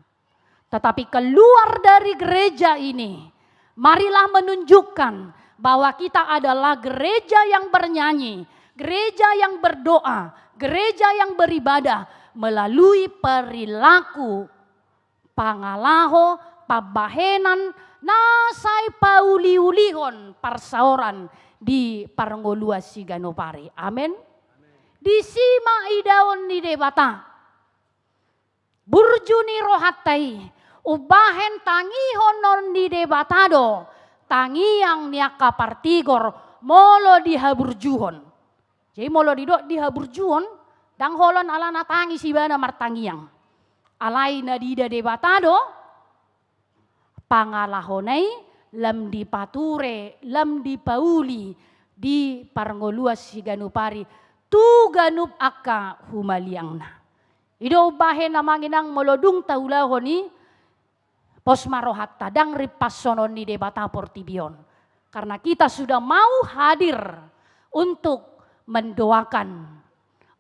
Tetapi keluar dari gereja ini, marilah menunjukkan bahwa kita adalah gereja yang bernyanyi, gereja yang berdoa, gereja yang beribadah melalui perilaku, pangalaho, pambahenan na sai pauliulihon parsaoran di parngoluan siganup ari. Amen. Disi ma idaon ni Debata. Burju ni rohanta i, umbahen tangihonon ni Debata do tangiang ni angka partigor molo dihaburjuhon. Jadi molo didok dihaburjuhon, ndang holan alana tangis ibana martangiang. Alai na diida Debata do pangalahona i lam dipature, lam dipauli di parngoluan siganup ari tu ganup angka humaliangna. I do umbahen amang inang molo dung taulahon i, pos ma rohanta, ndang rimpashonon ni Debata portibi on. Karena kita sudah mau hadir untuk mendoakan,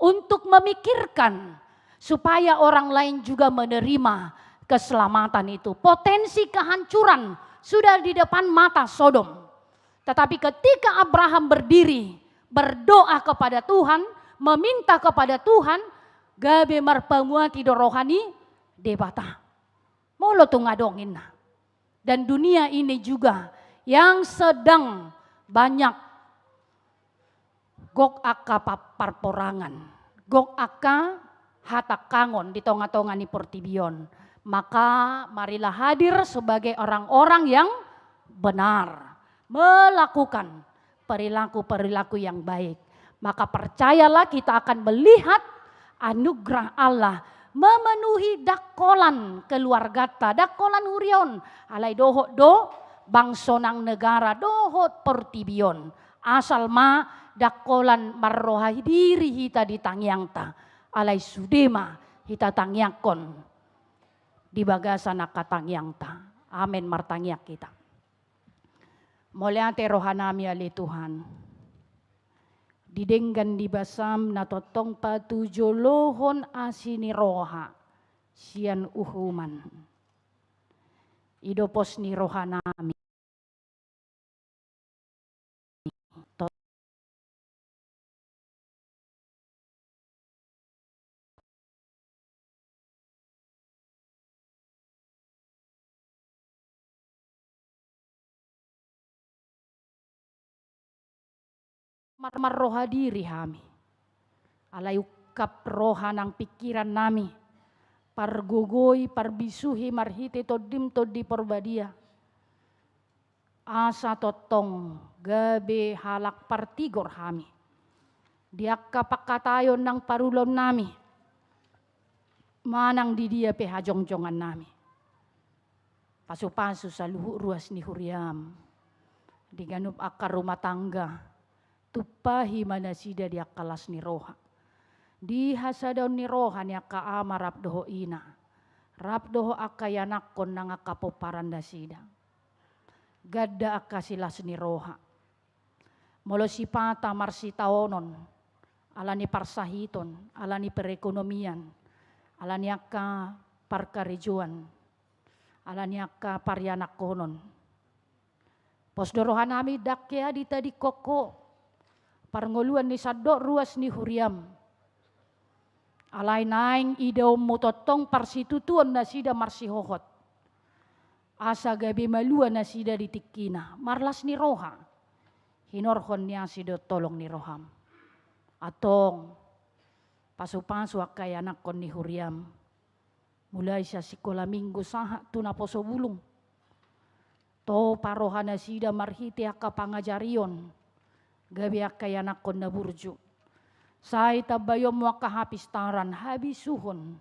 untuk memikirkan supaya orang lain juga menerima keselamatan itu. Potensi kehancuran sudah di depan mata Sodom. Tetapi ketika Abraham berdiri, berdoa kepada Tuhan, meminta kepada Tuhan, gabe marpamuati do roha ni Debata. Molo tung adong inna. Dan dunia ini juga yang sedang banyak gok angka pa-, parporangan, gok angka hatangkangon di tonga-tonga ni portibi on. Maka marilah hadir sebagai orang-orang yang benar, melakukan perilaku-perilaku yang baik. Maka percayalah, kita akan melihat anugerah Allah memenuhi ndang holan keluarganta, ndang holan huria on, alai dohot do bangso nang negara dohot portibi on. Asal ma ndang holan marroha diri hita di tangiangta, alai sude ma hita tangiangkon di bagasan angka tangiangta. Amen, martangiang hita. Mauliate rohanami ale Tuhan. Di denggan ni basam na tongtong patujolohon asi ni roha sian uhuman. I do pos ni rohanami. Mar-, marroha diri hami. Alai ungkap roha nang pingkirannami. Pargogoi, parbisuhi marhite Tondim Tondi Porbadia. Asa tongtong gabe halak partigor hami. Di angka pangkataion nang parulaonnami. Manang di dia pe hajongjongannami. Pasupasu saluhut ruas ni huriam. Di ganup angka rumah tangga. Tumpahi ma nasida di angka las ni roha. Di hasadaon ni roha ni angka ama rap dohot ina. Rap dohot angka ianakhon nang angka pomparan nasida. Ganda angka silas ni roha. Molo sipata marsitaonon, ala ni parsahiton, ala ni perekonomian, ala ni angka parkarejoan, ala ni angka parianakhonon. Pos do rohanami ndang hea ditadingkon Ho parngoluan ni sandok ruas ni huriaM. Alai naeng idaonMu tongtong parsitutuon nasida marsihohot, asa gabe malua nasida di tingkina, marlas ni roha, hinorhon ni asi dohot holong ni rohaM. Antong, pasupasu angka ianakhon ni huriaM, mulai sian sikola minggu sahat tu naposo bulung. Topa roha nasida marhite angka pangajarion, gabe angka ianakhon na burju. Sai tambaionMu angka hapistaran, habisuhon,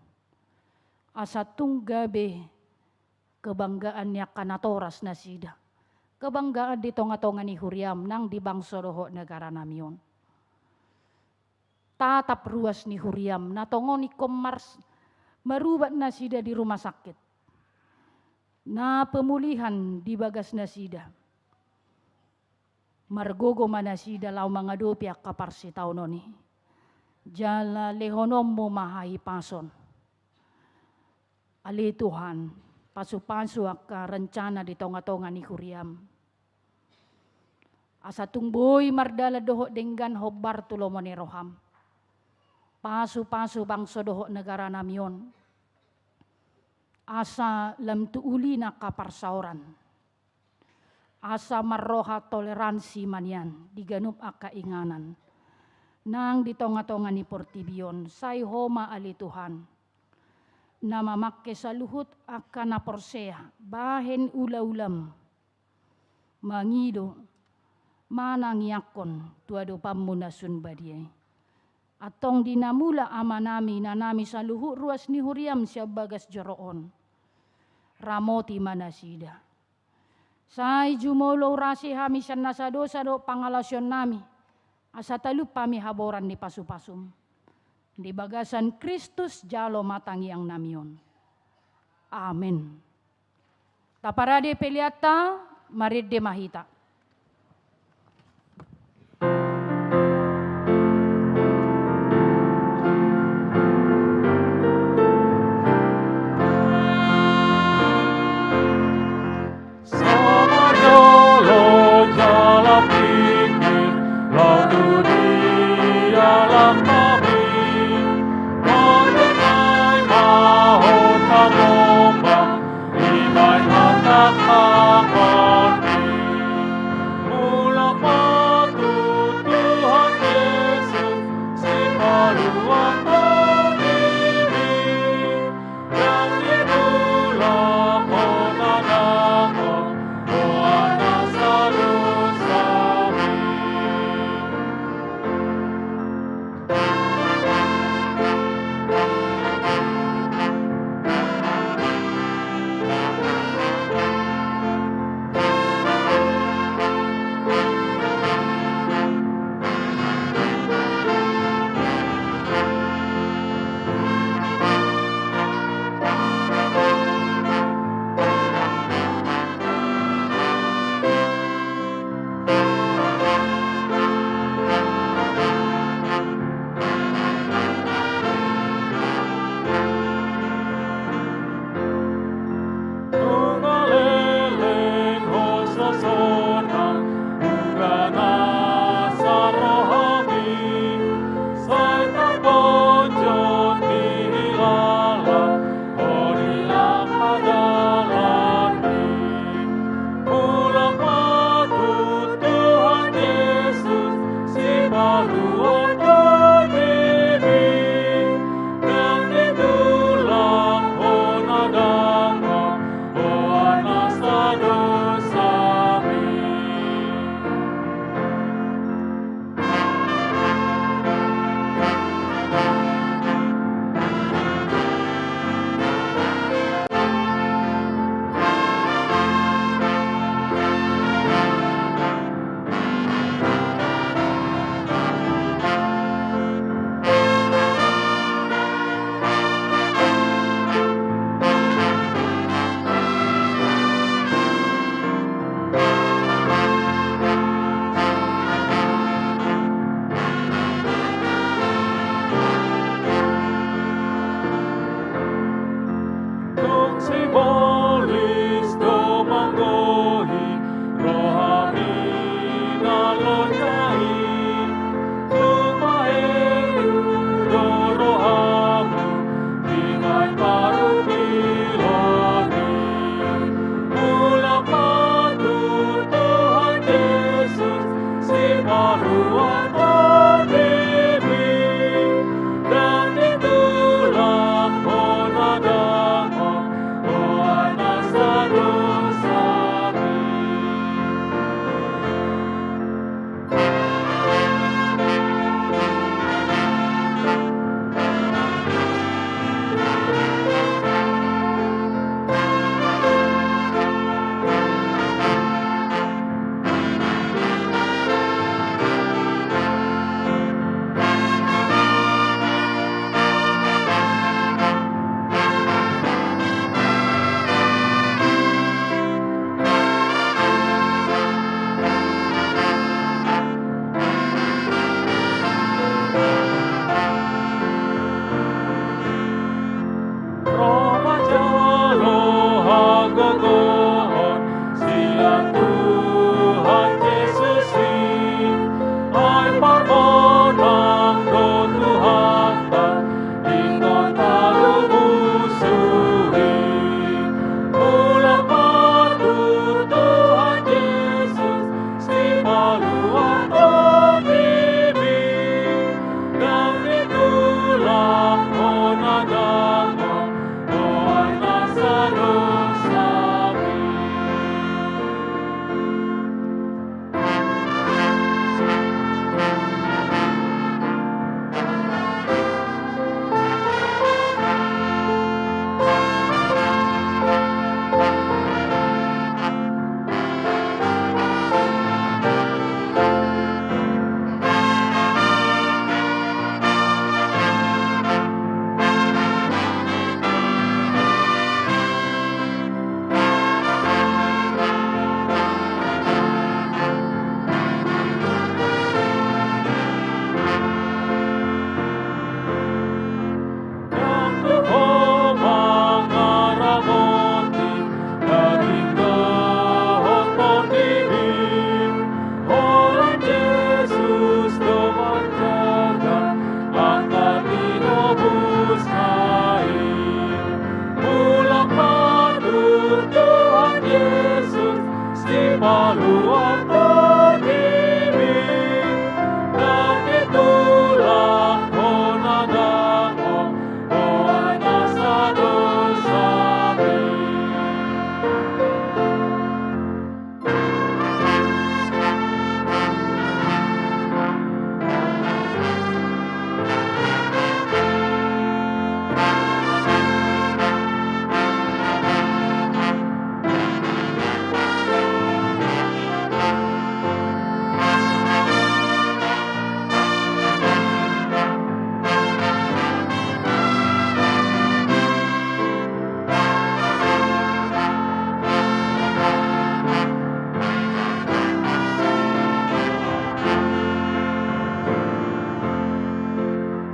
asa tung gabe kebanggaan ni angka natoras nasida, kebanggaan di tongatonga ni huriaM nang di bangso dohot negaranami on. Tatap ruas ni huriaM na tongon ingkon mars-, marubat nasida di rumah sakit, na pemulihan di bagas nasida. Margogo ma nasida laho mangadopi angka parsitaonon i. Jala lehononMu ma hahipason. Ale Tuhan, pasupasu angka rencana di tongatonga ni huriaM, asa tung boi mardalan dohot denggan hombar tu lomo ni rohaM. Pasupasu bangso dohot negaranami on, asa lam tu ulina angka parsaoran, asa marroha toleransi ma nian di ganup angka inganan nang di tongatonga ni portibi on. Sai Ho ma ale Tuhan, na mamangke saluhut angka na porsea bahen ulaulaM, mangido, manangiangkon tu adopanMu na sun badia i. Antong di na mulak amanami, inanami, saluhut ruas ni huriaM sian bagas joro on, ramoti ma nasida. Sai jumolo urasi hami sian nasa dosa dohot pangalaosionnami, asa talup hami haboran ni pasupasuM. Di bagasan Kristus jalo ma tangiangnami on. Amen. Taparade peleanta, marende ma hita. Sama jolo jala pinggir, laho tu dia lam hami, marnai ma hot hamombang, dibahen hata hangoluan i. Ro ma jalo hagogoon sian Tuhan Jesus i, ai parmonang do Tuhanta ingkon talu musu i. Mulak ma tu Tuhan Jesus, Sipaluat tondibi, ndang ditulak hona dangol, boan nasa dosabi. Ndang tu ho mangaramoti daging dohot tondibi, holan Jesus do marjaga angka tinobusna i. Mulak ma tu Tuhan Jesus, Sipaluat tondibi, ndang ditulak hona dangol, boan nasa dosabi.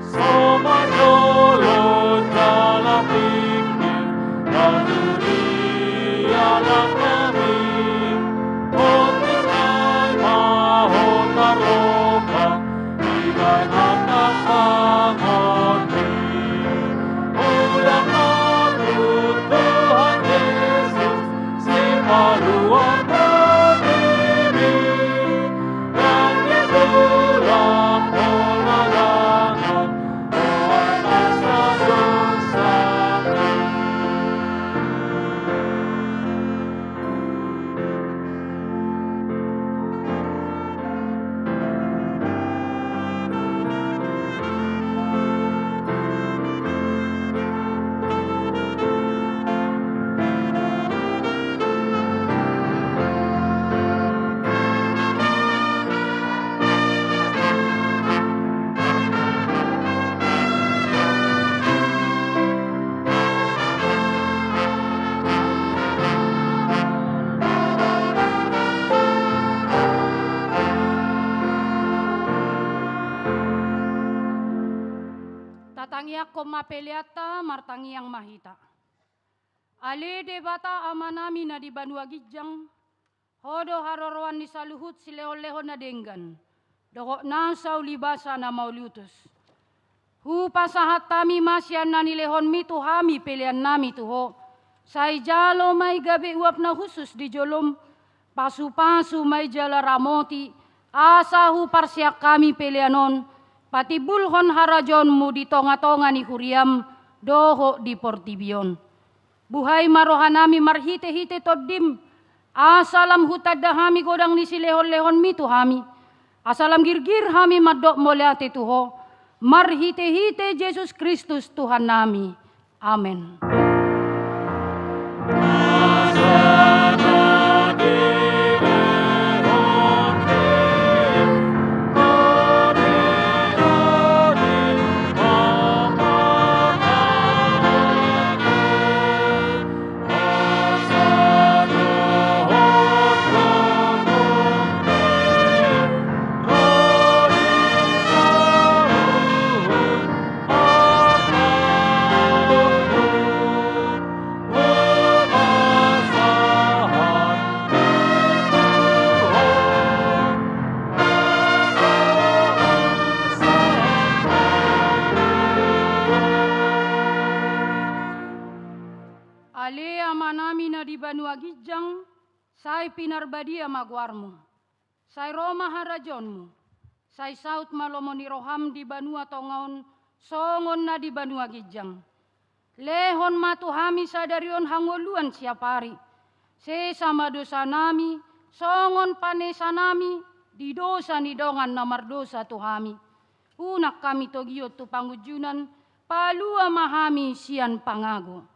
So ma jolo jala tingki, lalu di anak nami, otik ai ma ho tarlompa, dibaen angka tanganmi. Mulak ma tu Tuhan Jesus, Sipaluat tondibi, ndang ditulak hona dangol, boan nasa dosabi. Tatangiangkon ma peleanta, martangiang ma hita. Ale Debata Amanami na di banua ginjang, Ho do haroroan ni saluhut silehonlehon na denggan, dohot nasa ulibasa na mauliutus. Hupasahat hami ma sian na nilehonmi tu hami peleannami tu Ho, sai jalo ma i gabe uap na hushus di jolom, pasupasu ma i jala ramoti, asa huparseang hami pelean on patimbulhon harajaonmu di tongatonga ni huriam dohot di portibi on. Buhai ma rohanami marhitehite Tondim, asa lam hutanda hami godang ni silehonlehonmi tu hami, asa lam girgir hami mandok mauliate tu Ho, marhitehite Jesus Kristus Tuhannami. Amen. Ale Amanami na di banua ginjang, sai pinarbadia ma goarmu. Sai ro ma harajaonmu. Sai saut ma lomo ni roham di banua tonga on, songon na di banua ginjang. Lehon ma tu hami sadari on hangoluan siapari. Sesa ma dosanami, songon panesanami di dosa ni dongan na mardosa tu hami. Unang hami togihon tu pangunjunan, palua ma hami sian pangago.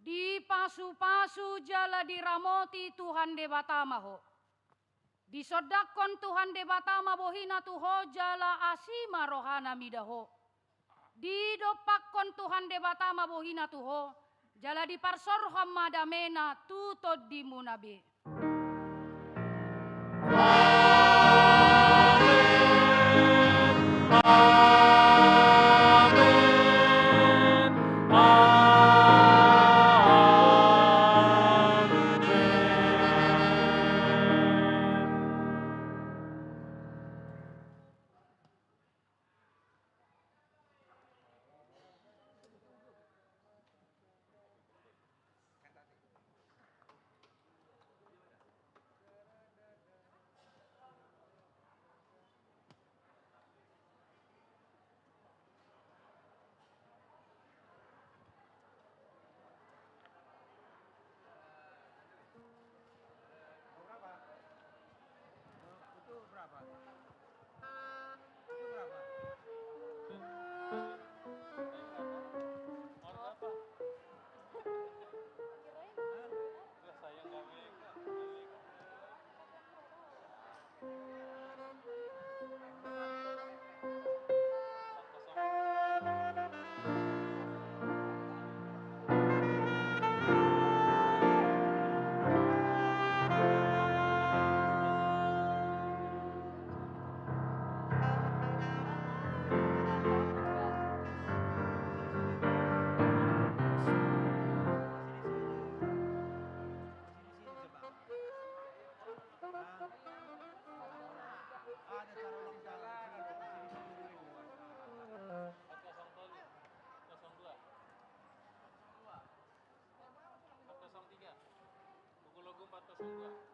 Dipasupasu jala diramoti Tuhan Debata ma ho. Disondangkon Tuhan Debata ma bohina tu ho jala asi ma rohana mida ho. Didompakkon Tuhan Debata ma bohina tu ho, jala diparsorhon ma damena tu tondimuna be. Empat kosong tiga. Pukul dua puluh empat kosong dua.